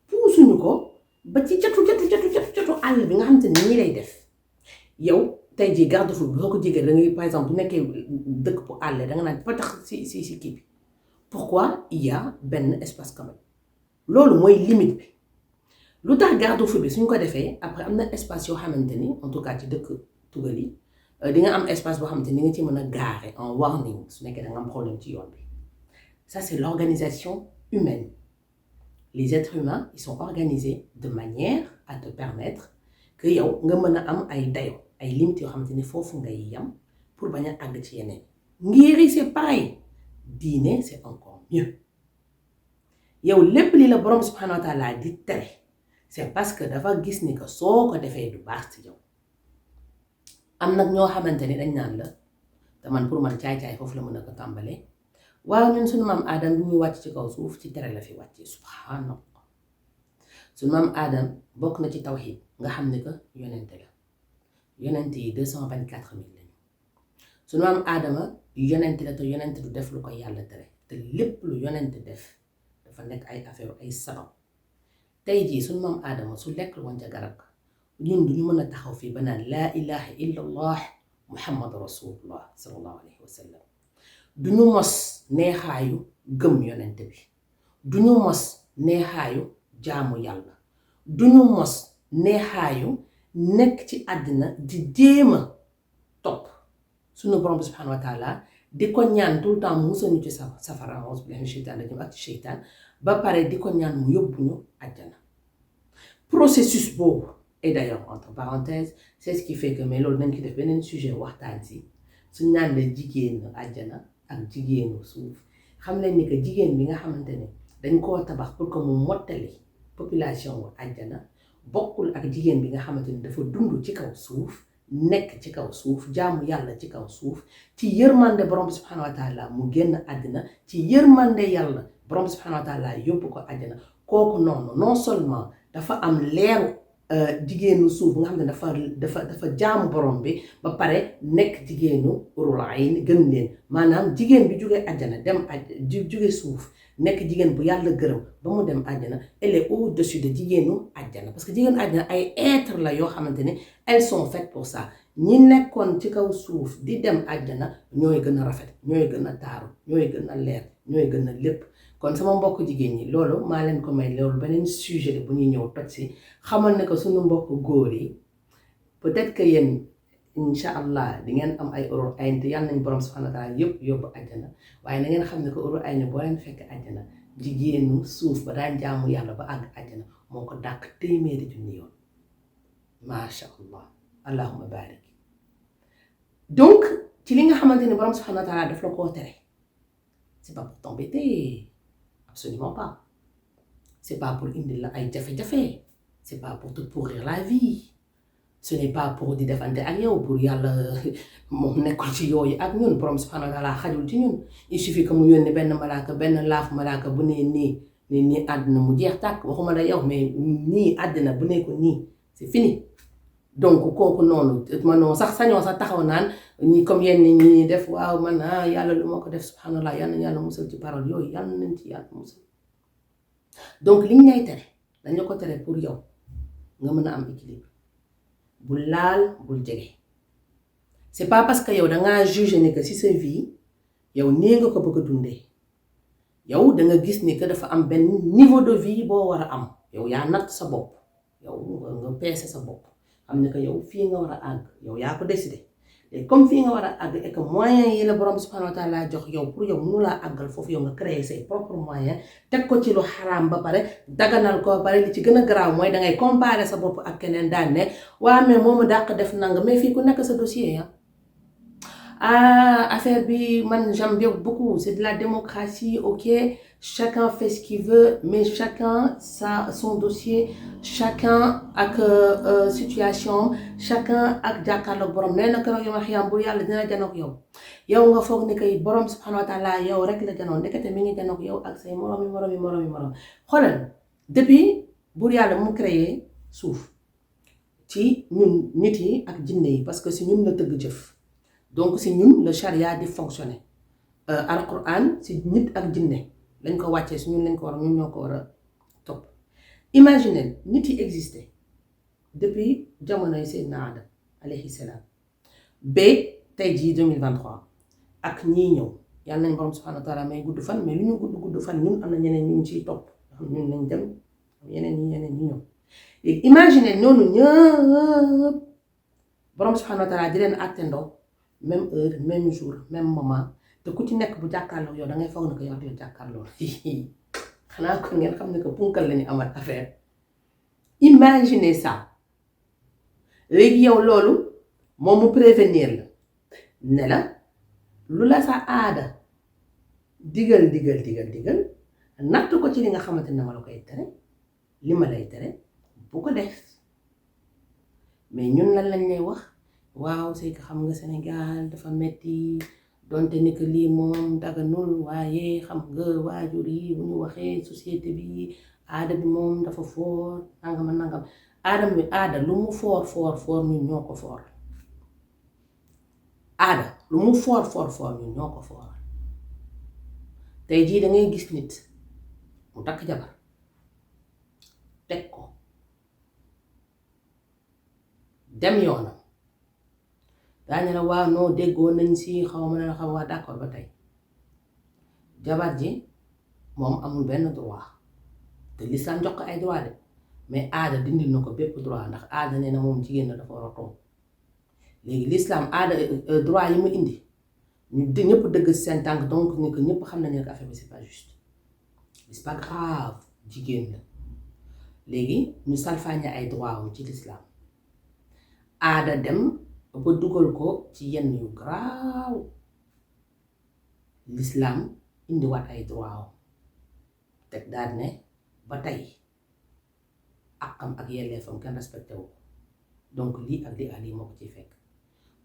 puusuñu ko ba ci catu àll bi nga xam te ni ñi lay def yow tey jii garde-fou bi soo ko jegee da ngay par exemple bu nekkee dëkk bu àll da nga naan ba tax si kii bi pourquoi il y a benn espace quand même. loolu mooy limite bi lu tax garde-fou bi suñ ko defee après am na espace yoo xamante ni en tout cas ci dëkk tugal yi di nga am espace boo xamante ni nga ci mën a garer en warning su nekkee da nga am problème ci yoon bi. ça c'est l'organisation humaine. les êtres humains ils sont organisés de manière à te permettre que yow nga mën a am ay dayo ay limites yoo xamante ni foofu ngay yam pour bañ a àgg ci yeneen. ngir yi c'est pareil diine c'est encore mieux. yow lépp li la borom subhanahu wa taala di tere c'est parce que dafa gis ni que soo ko defee du baax ci yow. am nag ñoo xamante ni dañ naan la te man pour man caay-caay foofu la mën a ko tàmbalee waaw ñun suñu maam Adam bi ñuy wàcc ci kaw suuf ci tere la fi wàccee subhanallah. suñu maam Adam bokk na ci tawhid nga xam ne que yonente la yonente yi 224 000 lañu. suñu maam Adama yonente la te yonente du def lu ko yàlla tere te lépp lu yonente def dafa nekk ay affaire ay sabab. tey jii suñu maam Adama su lekk woon ca garab ñun du ñu mën a taxaw fii ba naan laa ilaha illa allah muhammad rasulullah sallallahu alayhi wa sallam. du ñu mos neexaayu gëm yonente bi du ñu mos neexaayu jaamu yàlla du ñu mos neexaayu nekk ci àddina di jéema topp suñu borom bi subhanahu wa taala di ko ñaan tout le temps mu musal ñu ci safara auzu billahi mina shaytaan rajim ak ci sheytaan ba pare di ko ñaan mu yóbbu ñu àjjana. processus boobu et d'ailleurs entre parenthèses c'est ce qui fait que mais loolu nañ ci def beneen sujet waxtaan si suñ naan la jigéenu àjjana ak jigéenu suuf xam leen ni que jigéen bi nga xamante ne dañ koo tabax pour que mu mottali population wu àjjana bokkul ak jigéen bi nga xamante ni dafa dund ci kaw suuf nekk ci kaw suuf jaamu yàlla ci kaw suuf ci yërmande borom bi subhanahu wa taala mu génn àddina ci yërmande yàlla borom bi subhanahu wa taala yóbbu ko àjjana kooku noonu non seulement dafa am leeru jigéenu suuf nga xam ne dafa jaamu borom bi ba pare nekk jigéenu urul ayn gën leen maanaam jigéen bi jóge àjjana dem jóge suuf nekk jigéen bu yàlla gërëm ba mu dem àjjana elle est au-dessus de jigéenu àjjana parce que jigéenu àjjana ay être la yoo xamante ne elles sont faites pour ça ñi nekkoon ci kaw suuf di dem àjjana ñooy gën a rafet ñooy gën a taaru ñooy gën a leer ñooy gën a lépp kon sama mbokk jigéen ñi loolu maa leen ko may loolu beneen sujet bu ñuy ñëw toj si xamal ne que suñu mbokk góor yi peut-être que yéen incha allah di ngeen am ay urul ayn te yàlla nañ borom subhanahu wa taala yëpp yóbbu àjjana waaye na ngeen xam ne que urul ayn boo leen fekk àjjana jigéenu suuf ba daan jaamu yàlla ba àgg àjjana moo ko dàq téeméeri junni yoon macha allah allahumma barik donc ci li nga xamante ne borom subhanahu wa taala daf la koo tere c'est pas pour t'embêter absolument pas c'est pas pour indil la ay jafe-jafe c'est pas pour te pourrir la vie ce n'est pas pour di defante ak yow pour yàlla moom nekkul ci yooyu ak ñun borom subhanahu wa taala xajul ci ñun il suffit que mu yónni benn malaaka benn laaf malaaka bu nee nii àddina mu jeex tàkk waxuma la yow mais nii àddina bu ne ko nii c'est fini donc kooku noonu manoo sax sañoo sax taxaw naan ñi comme yenn ñi def waaw man yàlla lu ma ko def subhanallah yàlla na yàlla musal ci parole yooyu yàlla nañ ci yàlla musal donc liñ lay tere dañu ko tere pour yow nga mën a am équilibre bul laal bul jege c'est pas parce que yow dangaa juger ne que ci sa vie yow nii nga ko bëgg a dundee yow da nga gis ni que dafa am benn niveau de vie boo war a am yow yaa natt sa bopp yow nga peese sa bopp xam ne que yow fii nga war a àgg yow yaa ko décidé et comme fii nga war a àgg et que moyens yi la borom subhanahu wa taala jox yow pour yow mënu laa àggal foofu yow nga créer say propres moyens teg ko ci lu xaraam ba pare daganal ko ba pare li ci gën a garaaw mooy dangay comparer sa bopp ak keneen daan ne waa mais moomu dàq def nanga mais fii ku nekk sa dossier affaire bi man j'aime bien beaucoup c'est de la démocratie ok chacun fait ce qu'il veut mais chacun son dossier chacun ak situation chacun ak jàkkaarloog borom nee na keroog yow ma xiyam bu yàlla dina janoog yow nga foog ni kay borom subhanahu wa taala yow rek la janoon ndekete mi ngi janoog yow ak say moroom xoolal depuis buur yàlla mu créé suuf ci ñun nit yi ak jinne yi parce que si ñun la tëgg jëf donc si ñun le charia di fonctionner alquran si nit ak jinne lañ ko wàccee si ñun lañ ko war ñun ñoo ko war a topp imaginez nit yi existé depuis jamonoy Seydina Adam alayhi salaam ba tey jii 2023 ak ñii ñëw yàlla nañ borom subhanahu wa taala may gudd fan mais lu ñu gudd fan ñun am na ñeneen ñu ciy topp xam ñun nañ dem ñeneen ñi ñëw léegi imaginez noonu ñëpp borom subhanahu wa taala di leen àttendoo même heure même jour même moment te ku ci nekk bu jàkkaarloo yow da ngay foog ne ko yow di jàkkaarloo xanaa kon ngeen xam ne que punkal la ñu amal affaire imaginez ça léegi yow loolu moom mu prévenir la ne la lu la sa aada digal natt ko ci li nga xamante ne ma la koy tere li ma lay tere bu ko def mais ñun lan lañ lay wax waaw c'est que xam nga Sénégal dafa metti donte ni que lii moom daganul waaye xam nga waajur yi bu ñu waxee société bi aada bi moom dafa foor nangam aada lu mu foor ñun ñoo ko foor aada lu mu foor ñun ñoo ko foor tey jii da ngay gis nit mu takk jabar teg ko dem yoonam daañu la waaw noo déggoo nañ si xaw ma ne la xam waa d'accord ba tey jabar ji moom amul benn droit te l'islam jox ko ay droit de mais aada dindil na ko bépp droit ndax aada nee na moom jigéen la dafa war a toog léegi l'islam aada droit yi mu indi ñu ñëpp dëgg seen tànk donc ni que ñëpp xam nañ ne affaire bi c'est pas juste c'est pas grave jigéen la léegi ñu salfaañe ay droit am ci l'islam aada dem ba dugal ko ci yenn yu garaaw l'islam indiwaat ay droit am teg daal ne ba tey àqam ak yelleefam kenn respecté wu ko donc lii ak lii ak lii moo ko ciy fekk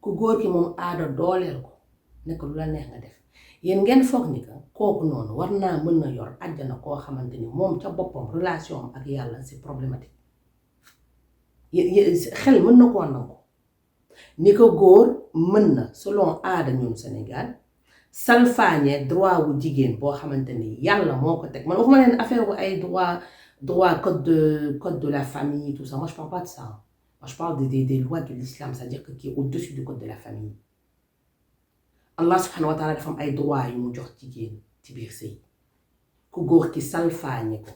ku góor ki moom aada dooleel ko ne ko lu la neex nga def yéen ngeen foog ni que kooku noonu war naa mën na yor àjjana koo xamante ni moom ca boppam relation am ak yàlla c'est problématique xel mën na koo nangu ni ko góor mën na selon aada ñun Sénégal salfaañe droit wu jigéen boo xamante ni yàlla moo ko teg man waxuma leen affaire wu ay droit code de la famille tout ça moi je parle pas de ça moi je parle des lois de l'islam c'est-à-dire que qui est au-dessus du code de la famille Allah subhanahu wa taala dafa am ay droit yu mu jox jigéen ci biir sëy ku góor ki salfaañe ko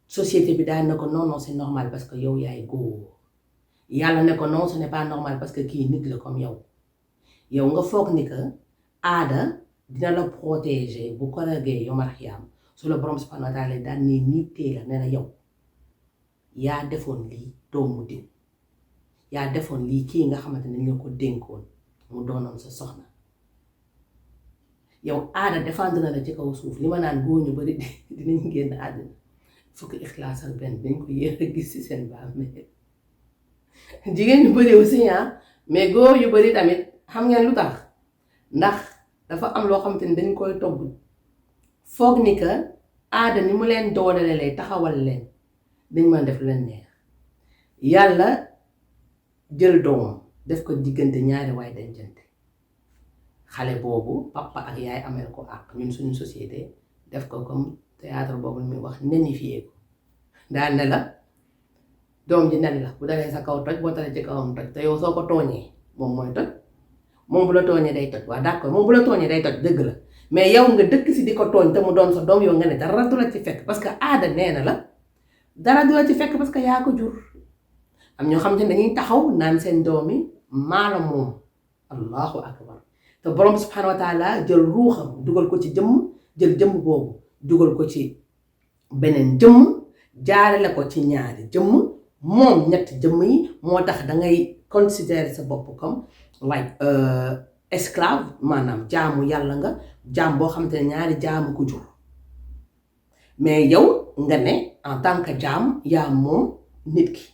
société bi daan na ko non c'est normal parce que yow yaay góor yàlla ne ko non ce n'est pas normal parce que kii nit la comme yow nga foog ni que aada dina la protéger bu ko ragee yow marxiyaam su la borom subhanahu wa taala daan ne nittee la ne la yow yaa defoon lii doomu diw yaa defoon lii kii nga xamante ne ñu ko dénkoon mu doonoon sa soxna yow aada défendre na la ci kaw suuf li ma naan góor ñu bari dinañ génn àddina fukki ixlaas ak benn dañ ko yéex a gis ci seen baam mais jigéen ñu bari aussi mais góor yu bari tamit xam ngeen lu tax ndax dafa am loo xamante ni dañ koy togg foog ni que aada ni mu leen doolelee taxawal leen dañ mën def leen neex yàlla jël doomam def ko diggante ñaari waay dencante xale boobu papa ak yaay amel ko ak ñun suñu société def ko comme théâtre boobu muy wax nenifié ko daan ne la doom ji nen la bu dalee sa kaw toj boo talee ci kawam toj te yow soo ko tooñee moom mooy toj moom bu la tooñee day toj waaw d'accord moom bu la tooñee day toj dëgg la mais yow nga dëkk si di ko tooñ te mu doon sa doom yow nga ne dara du la ci fekk parce que aada nee na la dara du la ci fekk parce que yaa ko jur am ñoo xam te ne dañuy taxaw naan seen doom yi maala moom allahu akbar te borom subhanahu wa taala jël ruuxam dugal ko ci jëmm jël jëmm boobu dugal ko ci beneen jëmm jaarale ko ci ñaari jëmm moom ñetti jëmm yi moo tax dangay considérer sa bopp comme like esclave maanaam jaamu yàlla nga jaam boo xamante ne ñaari jaamu ko jur mais yow nga ne en tant que jaam yaa moom nit ki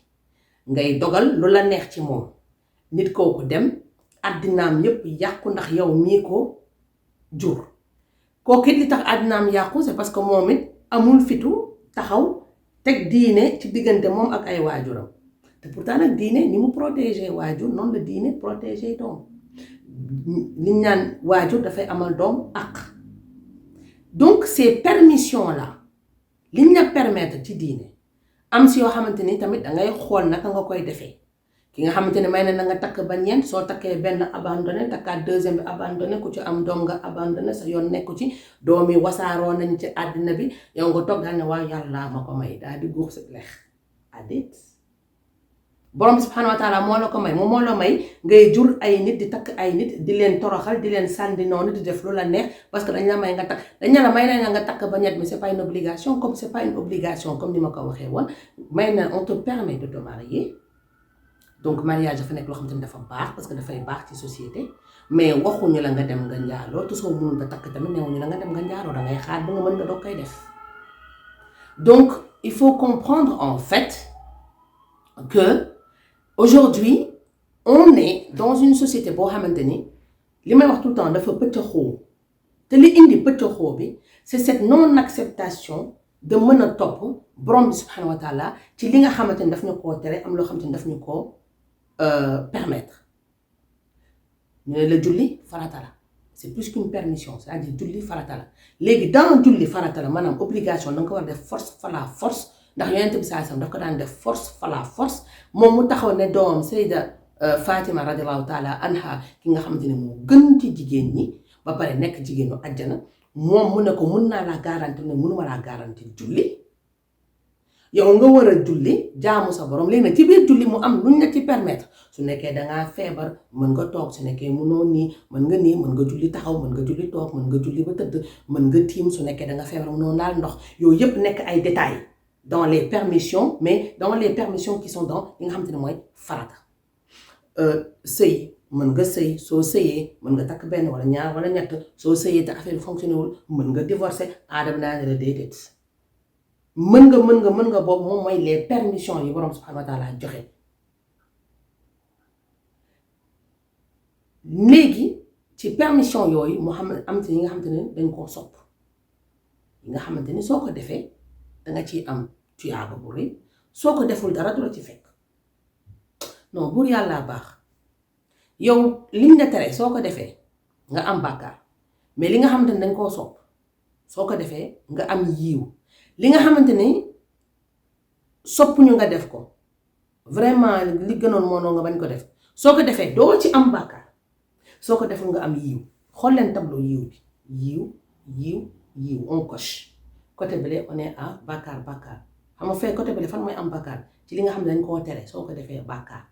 ngay dogal lu la neex ci moom nit kooku dem àddinaam yépp yàqu ndax yow mii ko jur kooku it li tax àddinaam yàqu c'est parce que moom it amul fitu taxaw teg diine ci diggante moom ak ay waajuram te pourtant nag diine ni mu protéger waajur noonu la diine protéger doom liñ naan waajur dafay amal doom ak donc ces permissions là liñ la permettre ci diine am si yoo xamante ni tamit dangay xool naka nga koy defee ki nga xamante ne may na nga takk ba ñeent soo takkee benn abandonné takkaat deuxième bi abandonné ku ci am doom nga abandonné sa yoon nekku ci doom yi wasaaroo nañ ci àddina bi yow nga toog daal ne waaw yàlla ma ko may daal di guux si lex adit borom subhanahu wa taala moo la ko may moom moo la may ngay jur ay nit di takk ay nit di leen toroxal di leen sànni noonu di def lu la neex parce que dañ la may nga takk dañ la may na nga takk ba ñett mais c'est pas une obligation comme c'est pas une obligation comme ni ma ko waxee woon may na on te permet de te marier donc mariage dafa nekk loo xam ne dafa baax parce que dafay baax ci société mais waxuñu la nga dem nga njaaloo te soo mënul nga takk tamit newuñu la nga dem nga njaaloo dangay xaar ba nga mën nga doog koy def donc il faut comprendre en fait que aujourd'hui on est dans une société boo xamante ni li may wax tout le temps dafa pëccëxoo te li indi pëccëxoo bi c'est cette non acceptation de mën a topp borom bi subhanahu wa taala ci li nga xamante ni daf ñu koo tere am loo xamante ni daf ñu koo permettre ñu ne la julli farata la c'est plus qu'une permission c'est-à-dire julli farata la léegi dans julli farata la maanaam obligation da nga ko war def force fa la force ndax yonent bi sallallahu alayhi wasallam daf ko daan def force fa la force moom mu taxaw ne doomam Sayda Fatima radiallahu taala anha ki nga xamante ne moo gën ci jigéen ñi ba pare nekk jigéenu àjjana moom mu ne ko mun naa laa garanti ne mënuma laa garanti julli yow nga war a julli jaamu sa borom léegi nag ci biir julli mu am luñ la ci permettre su nekkee dangaa feebar mën nga toog su nekkee mënoo nii mën nga julli taxaw mën nga julli toog mën nga julli ba tëdd mën nga tiim su nekkee danga feebar mënoo laal ndox yooyu yëpp nekk ay détails dans les permissions mais dans les permissions qui sont dans li nga xamante ne mooy farata sëy mën nga sëy soo sëyee mën nga takk benn wala ñaar wala ñett soo sëyee te affaire bi fonctionné wul mën nga divorcer aadama naa ne la déedéet mën nga boobu moom mooy les permissions yi borom subhanahu wa taala joxe léegi ci permission yooyu moo xam am ci yi nga xamante ne dañ koo sopp yi nga xamante ni soo ko defee danga ciy am tuyaaba bu rëy soo ko deful dara du la ci fekk non buur yàlla baax yow liñ la tere soo ko defee nga am bàkkaar mais li nga xamante ni dañ koo sopp soo ko defee nga am yiiw li nga xamante ni soppuñu nga def ko vraiment li gënoon moo nga bañ ko def soo ko defee doo ci am bàkkaar soo ko deful nga am yiiw xool leen tableau yiiw bi yiiw on coche côté bële on est à bàkkaar xam nga fee côté bële fan mooy am bàkkaar ci li nga xam ne dañ koo tere soo ko defee bàkkaar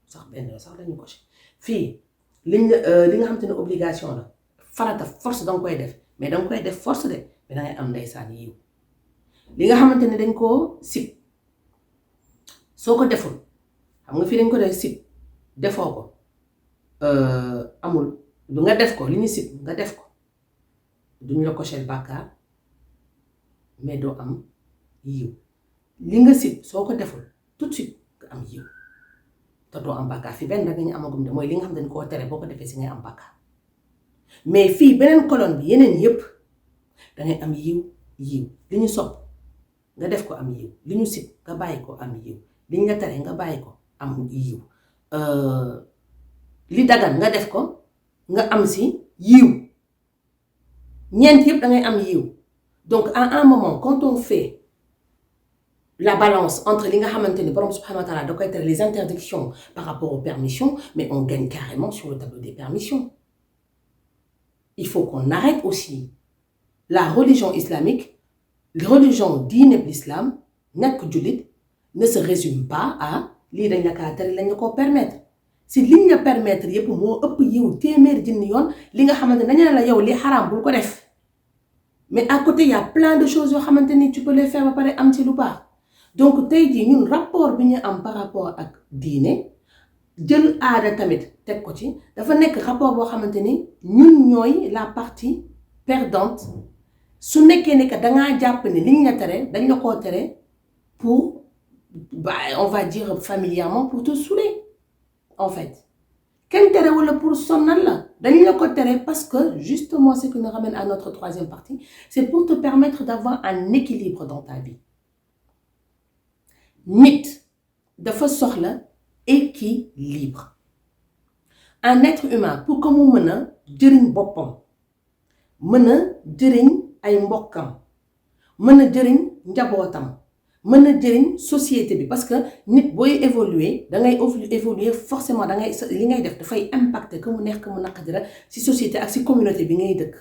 sax benn sax dañu coche fii li nga xamante ne obligation la farata force danga koy def mais danga koy def force de mais dangay am ndeysaan yiiw li nga xamante ne dañ koo sib soo ko deful xam nga fii dañ ko def sib defoo ko amul lu nga def ko li ñu sib nga def ko duñu la cocher bàkkaar mais doo am yiw li nga sib soo ko deful tout de suite nga am yiw te doo am bàkkaar fii benn da nga ñu amagum de mooy li nga xam ne dañ koo tere boo ko defee si ngay am bàkkaar mais fii beneen colonne bi yeneen yépp dangay am yiw li ñu sopp nga def ko am yiw li ñu sib nga bàyyi ko am yiw li ñu la tere nga bàyyi ko am yiw li dagan nga def ko nga am si yiw ñeent yëpp dangay am yiw donc à un moment quand on fait la balance entre li nga xamante ni borom subhanahu wa taala da koy tere les interdictions par rapport aux permissions mais on gagne carrément sur le tableau des permissions il faut qu'on arrête aussi la religion islamique religion diine bi l'islam nekk jullit ne se résume pas à lii dañ la kaa tere lañ la koo permettre si liñ la permettre yëpp moo ëpp yiw téeméer junni yoon li nga xamante ne dañu ne la yow li xaraam bul ko def mais à côté il y a plein de choses yoo xamante ni tu peux les faire ba pare am ci lu baax donc tey jii ñun rapport bi ñu am par rapport ak diine jël aada tamit teg ko ci dafa nekk rapport boo xamante ni ñun ñooy la partie perdante su nekkee ne que dangaa jàpp ne liñ la tere dañ la koo tere pour on va dire familièrement pour te saouler en fait kenn tere wala pour sonnal la dañ la ko tere parce que justement ce qui nous ramène à notre troisième partie c'est pour te permettre d'avoir un équilibre dans ta vie nit dafa soxla équilibre un être humain pour que mu mën a jëriñ boppam mën a jëriñ ay mbokkam mën a jëriñ njabootam mën a jëriñ société bi parce que nit booy évoluer dangay évoluer forcément dangay li ngay def dafay impacter que mu neex que mu naqadi la ci société ak ci communauté bi ngay dëkk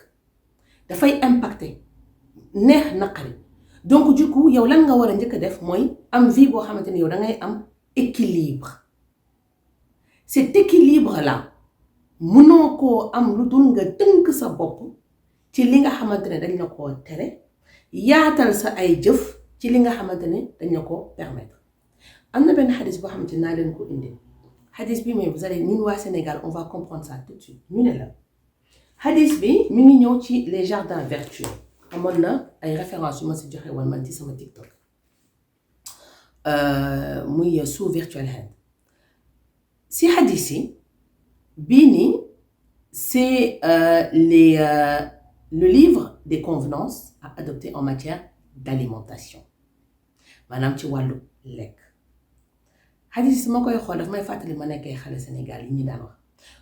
dafay impacter neex naqari donc du coup yow lan nga war a njëkk a def mooy am vie boo xamante ni yow dangay am équilibre cet équilibre là mënoo koo am lu dul nga tënk sa bopp ci li nga xamante ne dañ la koo tere yaatal sa ay jëf ci li nga xamante ne dañ la ko permettre am na benn xadis boo xamante naa leen ko indi xadis bi mais vous allez ñun waa Sénégal on va comprendre ça tout de suite ñu ne la xadis bi mi ngi ñëw ci les jardins vertueux amoon na ay références yu ma si joxe woon man ci sama TikTok muy sous virtual hand si xadis yi bii nii c'est le livre des convenances à adopter en matière d'alimentation maanaam ci wàllu lekk xadis ma koy xool daf may fàttali ma nekkee xale Sénégal yi ñu daan wax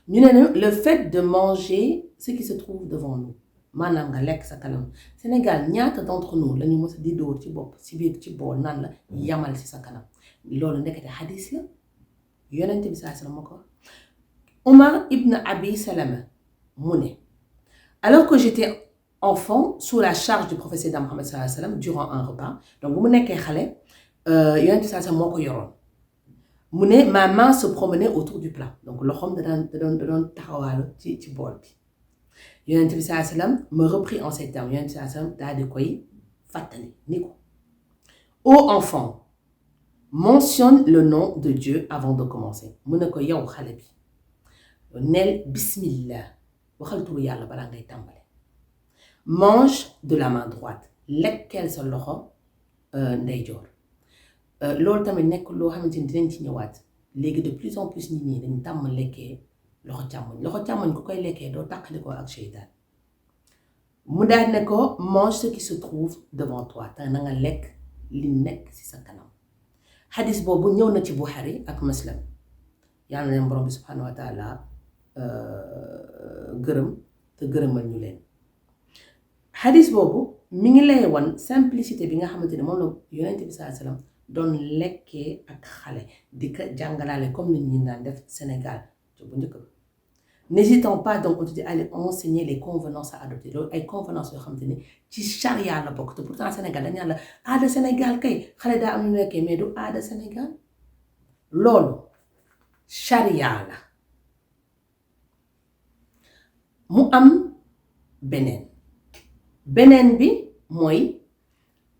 ñu ne le fait de manger ce qui se trouve devant nous maanaam nga lekk sa kanam Sénégal ñaata d'entre nous la ñu mës a di dóor ci bopp ci biir ci bool naan la yamal ci sa kanam loolu nekkate xadis la yonent bi saa sallam ma ko wax Omar ibn Abi Salama mu ne alors que j'étais enfant sous la charge du prophète Mohammed sallallahu alayhi wa sallam durant un repas donc bu mu nekkee xale yonent bi sallallahu alayhi wa sallam moo ko yoroon mu ne ma main se promenait autour du plat donc loxoom da doon taxawaalu ci bool bi yonent bi sallallahu alayhi wa sallam me reprit en ces termes yonent bi sallallahu alayhi wa sallam daal di koy fàttali ni ko ô enfant mentionne le nom de Dieu avant de commencer mu ne ko yow xale bi neel bismillah waxal turu yàlla balaa ngay tàmbale mange de la main droite lekkeel sa loxo ndeyjoor loolu tamit nekk loo xamante ni dinañ ci ñëwaat léegi de plus en plus nit ñi dañ tàmm lekkee loxo càmmoñ ku koy lekkee doo tàqalikoo ak seytaan mu daal ne ko mange ce qui se trouve devant toi te na nga lekk li nekk ci sa kanam xadis boobu ñëw na ci Buxaari ak Muslim yàlla na leen borom bi subhanahu wa taala gërëm te gërëmal ñu leen xadis boobu mi ngi lay wan simplicité bi nga xamante ne moom la yonent bi sallallahu alayhi wasallam doon lekkee ak xale di ko jàngalaale comme ni ñu daan def Sénégal bu njëkk ba n'hésitant pas donc on te dit aller enseigner les convenances à adopter loolu ay convenances yoo xamante ne ci charia la bokk te pourtant Sénégal dañ naan la aada Sénégal kay xale daa am lu nekkee mais du aada Sénégal loolu charia la mu am beneen bi mooy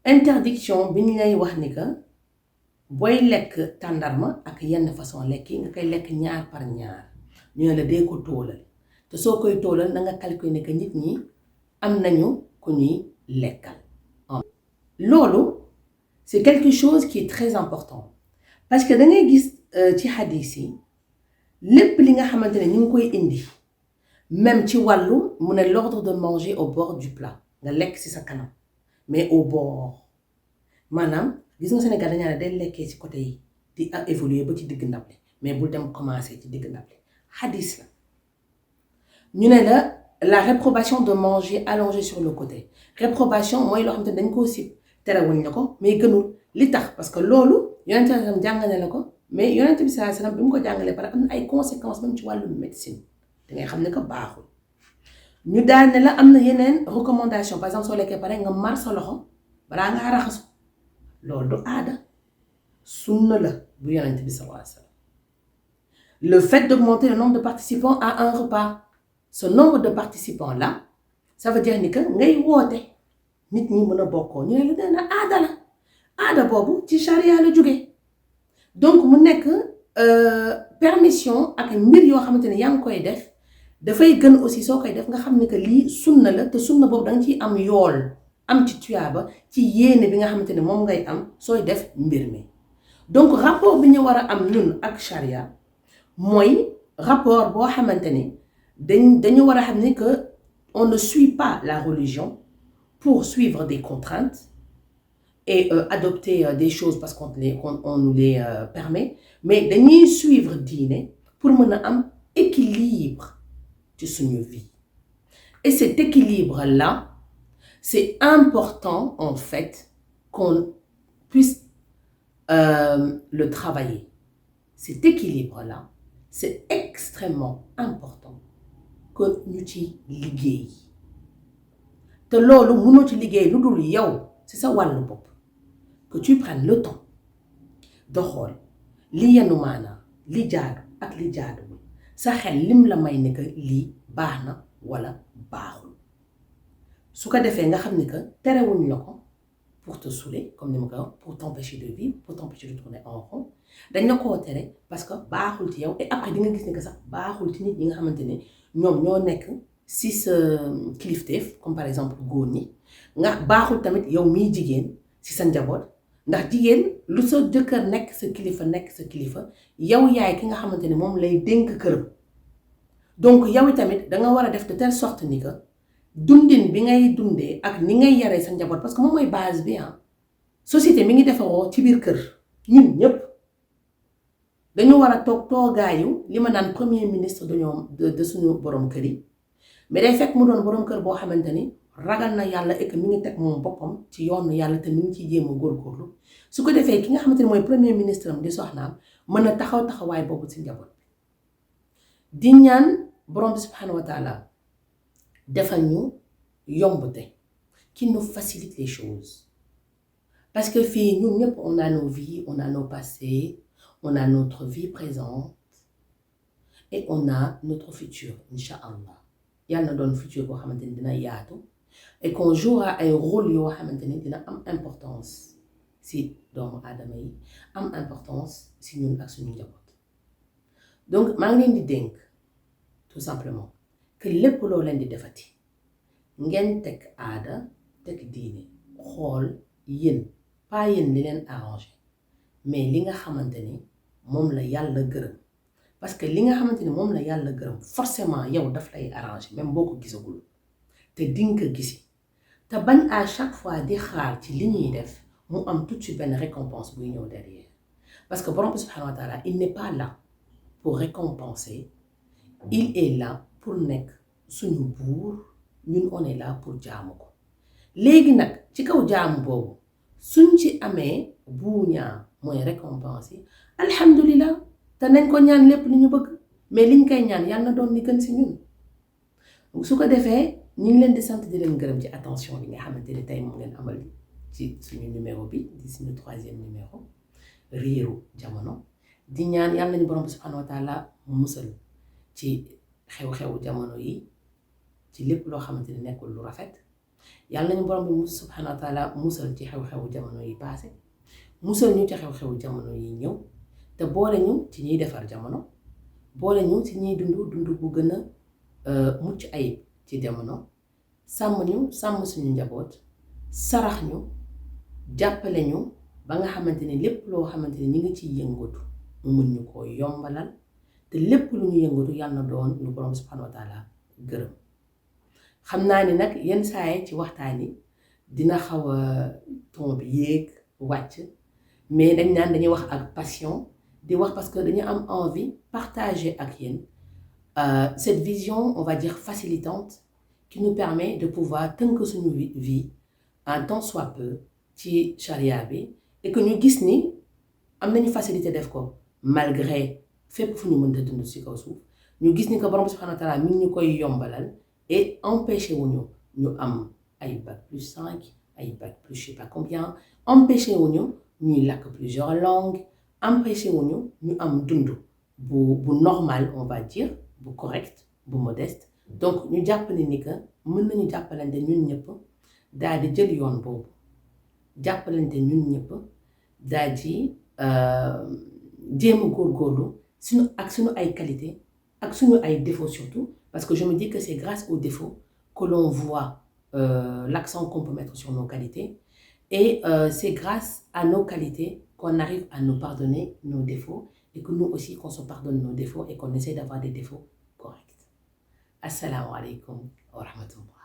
interdiction bi ñu lay wax ni que booy lekk tàndarma ak yenn façon lekk yi nga koy lekk ñaar par ñaar ñu ne la dee ko tóolal te soo koy tóolal na nga calculer ne que nit ñi am nañu ku ñuy lekkal loolu c'est quelque chose qui est très important parce que da ngay gis ci hadith yi lépp li nga xamante ne ñu ngi koy indi même ci wàllu mu ne l'ordre de manger au bord du plat nga lekk ci sa kanam mais au bord maanaam gis nga Sénégal dañaa ne day lekkee ci côté yi di évoluer ba ci digg ndab li mais bul dem commencer ci digg ndab li hadith la ñu ne la réprobation de manger allongé sur le côté réprobation mooy loo xam te dañ koo sib terewuñ la ko mais gënul li tax parce que loolu yonent bi sallam jàngale la ko mais yonent bi sallallahu alayhi wasallam bi mu ko jàngalee pare am na ay conséquences même ci wàllu médecine da ngay xam ne que baaxul ñu daal ne la am na yeneen recommandation par exemple soo lekkee pare nga mar sa loxo balaa ngaa raxasu loolu du aada sunna la bu yonent bi sallallahu alayhi wasallam le fait d'augmenter le nombre de participants à un repas ce nombre de participants là ça veut dire ni que ngay woote nit ñi mën a bokkoo ñu ne la dana aada la aada boobu ci charia la jóge donc mu nekk permission ak mbir yoo xamante ne yaa ngi koy def dafay gën aussi soo koy def nga xam ne que lii sunna la te sunna boobu da nga ciy am yool am ci tuyaaba ci yéene bi nga xamante ne moom ngay am sooy def mbir mi donc rapport bi ñu war a am ñun ak charia mooy rapport boo xamante ne dañu war a xam ne que on ne suit pas la religion pour suivre des contraintes et adopter des choses parce qu'on nous les permet mais dañuy suivre diine pour mën a am équilibre ci suñu vie et cet équilibre là c'est important en fait qu'on puisse le travailler cet équilibre là c'est extrêmement important que ñu ci liggéey te loolu mënoo ci liggéey lu dul yow ci sa wàllu bopp que tu prennes le temps de xool li yenu maanaa li jaadu ak li jaaduwul sa xel lim la may ne que lii baax na wala baaxul su ko defee nga xam ni que terewuñ la ko pour te saouler comme ni ma ko wax pour t'empêcher de vivre pour t'empêcher de tourner en rond dañ la koo tere parce que baaxul ci yow et après di nga gis ne que sax baaxul ci nit ñi nga xamante ne ñoom ñoo nekk si sa kilifteef comme par exemple góor ñi nga baaxul tamit yow miy jigéen si sa njaboot ndax jigéen lu sa jëkkër nekk sa kilifa yow yaay ki nga xamante ne moom lay dénk këram donc yow tamit danga war a def de telle sorte ni que dundin bi ngay dundee ak ni ngay yaree sa njaboot parce que moom mooy base bi société mi ngi defaroo ci biir kër ñun ñëpp dañu war a toogaayu li ma naan premier ministre de suñu borom kër yi mais day fekk mu doon borom kër boo xamante ni ragal na yàlla et que mi ngi teg moom boppam ci yoonu yàlla te mi ngi ciy jéem a góorgóorlu su ko defee ki nga xamante ni mooy premier ministre am di soxnaam mën a taxawaay boobu ci njaboot bi di ñaan borom bi subhanahu wa taala defal ñu yombute qui nous facilite les choses parce que fii ñun ñëpp on a nos vies on a nos passés on a notre vie présente et on a notre futur inch'Allah yàlla na doon futur boo xamante ni dina yaatu et qu'on jouera ay rôle yoo xamante ni dina am importance si doomu aadama yi am importance si ñun ak suñu njaboot donc maa ngi leen di dénk tout simplement que lépp loo leen di defati ngeen teg aada teg diine xool yéen pas yéen li leen arrangé mais li nga xamante ni moom la yàlla gërëm parce que li nga xamante ni moom la yàlla gërëm forcément yow daf lay arrangé même boo ko gisagul te dinga ko gisi te bañ à chaque fois di xaar ci li ñuy def mu am tout de suite benn récompense buy ñëw derrière parce que borom bi subhanahu wa taala il n'est pas là pour récompenser il est là pour nekk suñu buur ñun on est là pour jaamu ko léegi nag ci kaw jaamu boobu suñ ci amee buuñaa mooy récompense yi alhamdulillah te nañ ko ñaan lépp li ñu bëgg mais liñ koy ñaan yàlla na doon li gën si ñun su ko defee ñu ngi leen di sant di leen gërëm ci attention bi nga xamante ni tey moom ngeen amal ci suñu numéro bi di suñu 3e numéro Riiru Jamono di ñaan yàlla nañu borom bi subhanahu wa taala musal ci xew-xewu jamono yi ci lépp loo xamante ni nekkul lu rafet yàlla nañu borom bi subhanahu wa taala musal ci xew-xewu jamono yi passé musal ñu ci xew-xewu jamono yi ñëw te boole ñu ci ñuy defar jamono boole ñu ci ñuy dund bu gën a mucc ayib ci jamono sàmm ñu sàmm suñu njaboot sarax ñu jàppale ñu ba nga xamante ni lépp loo xamante ni ñi ngi ciy yëngatu mu mën ñu koo yombalal te lépp lu ñu yëngatu yàlla na doon lu borom subhanahu wa taala gërëm xam naa ni nag yenn saa yi ci waxtaan yi dina xaw a ton bi yéeg wàcc mais dañ naan dañuy wax ak passion di wax parce que dañu am envie partager ak yéen cette vision on va dire facilitante qui nous permet de pouvoir tënk suñu vie en tant soit peu ci charia bi et que ñu gis ni am nañu facilité def ko malgré fépp fu ñu mënta dund ci kaw suuf ñu gis ni que borom subhanahu wa taala mi ngi ñu koy yombalal et empêché wuñu ñu am ay bac plus 5 ay bac plus je sais pas combien empêché wuñu ñuy làkk plusieurs langues empêché wuñu ñu am dund bu normal on va dire bu correct bu modeste donc ñu jàpp ni que mën nañu jàppalante ñun ñëpp daal di jël yoon boobu jàppalante ñun ñëpp daal di jéem a góorgóorlu suñu ay qualité ak suñu ay défauts surtout parce que je me dis que c'est grâce aux défauts que l'on voit l'accent qu'on peut mettre sur nos qualités et c'est grâce à nos qualités qu'on arrive à nous pardonner nos défauts et que nous aussi qu'on se pardonne nos défauts et qu'on essaie d'avoir des défauts corrects. Assalamu alaikum wa rahmatullah.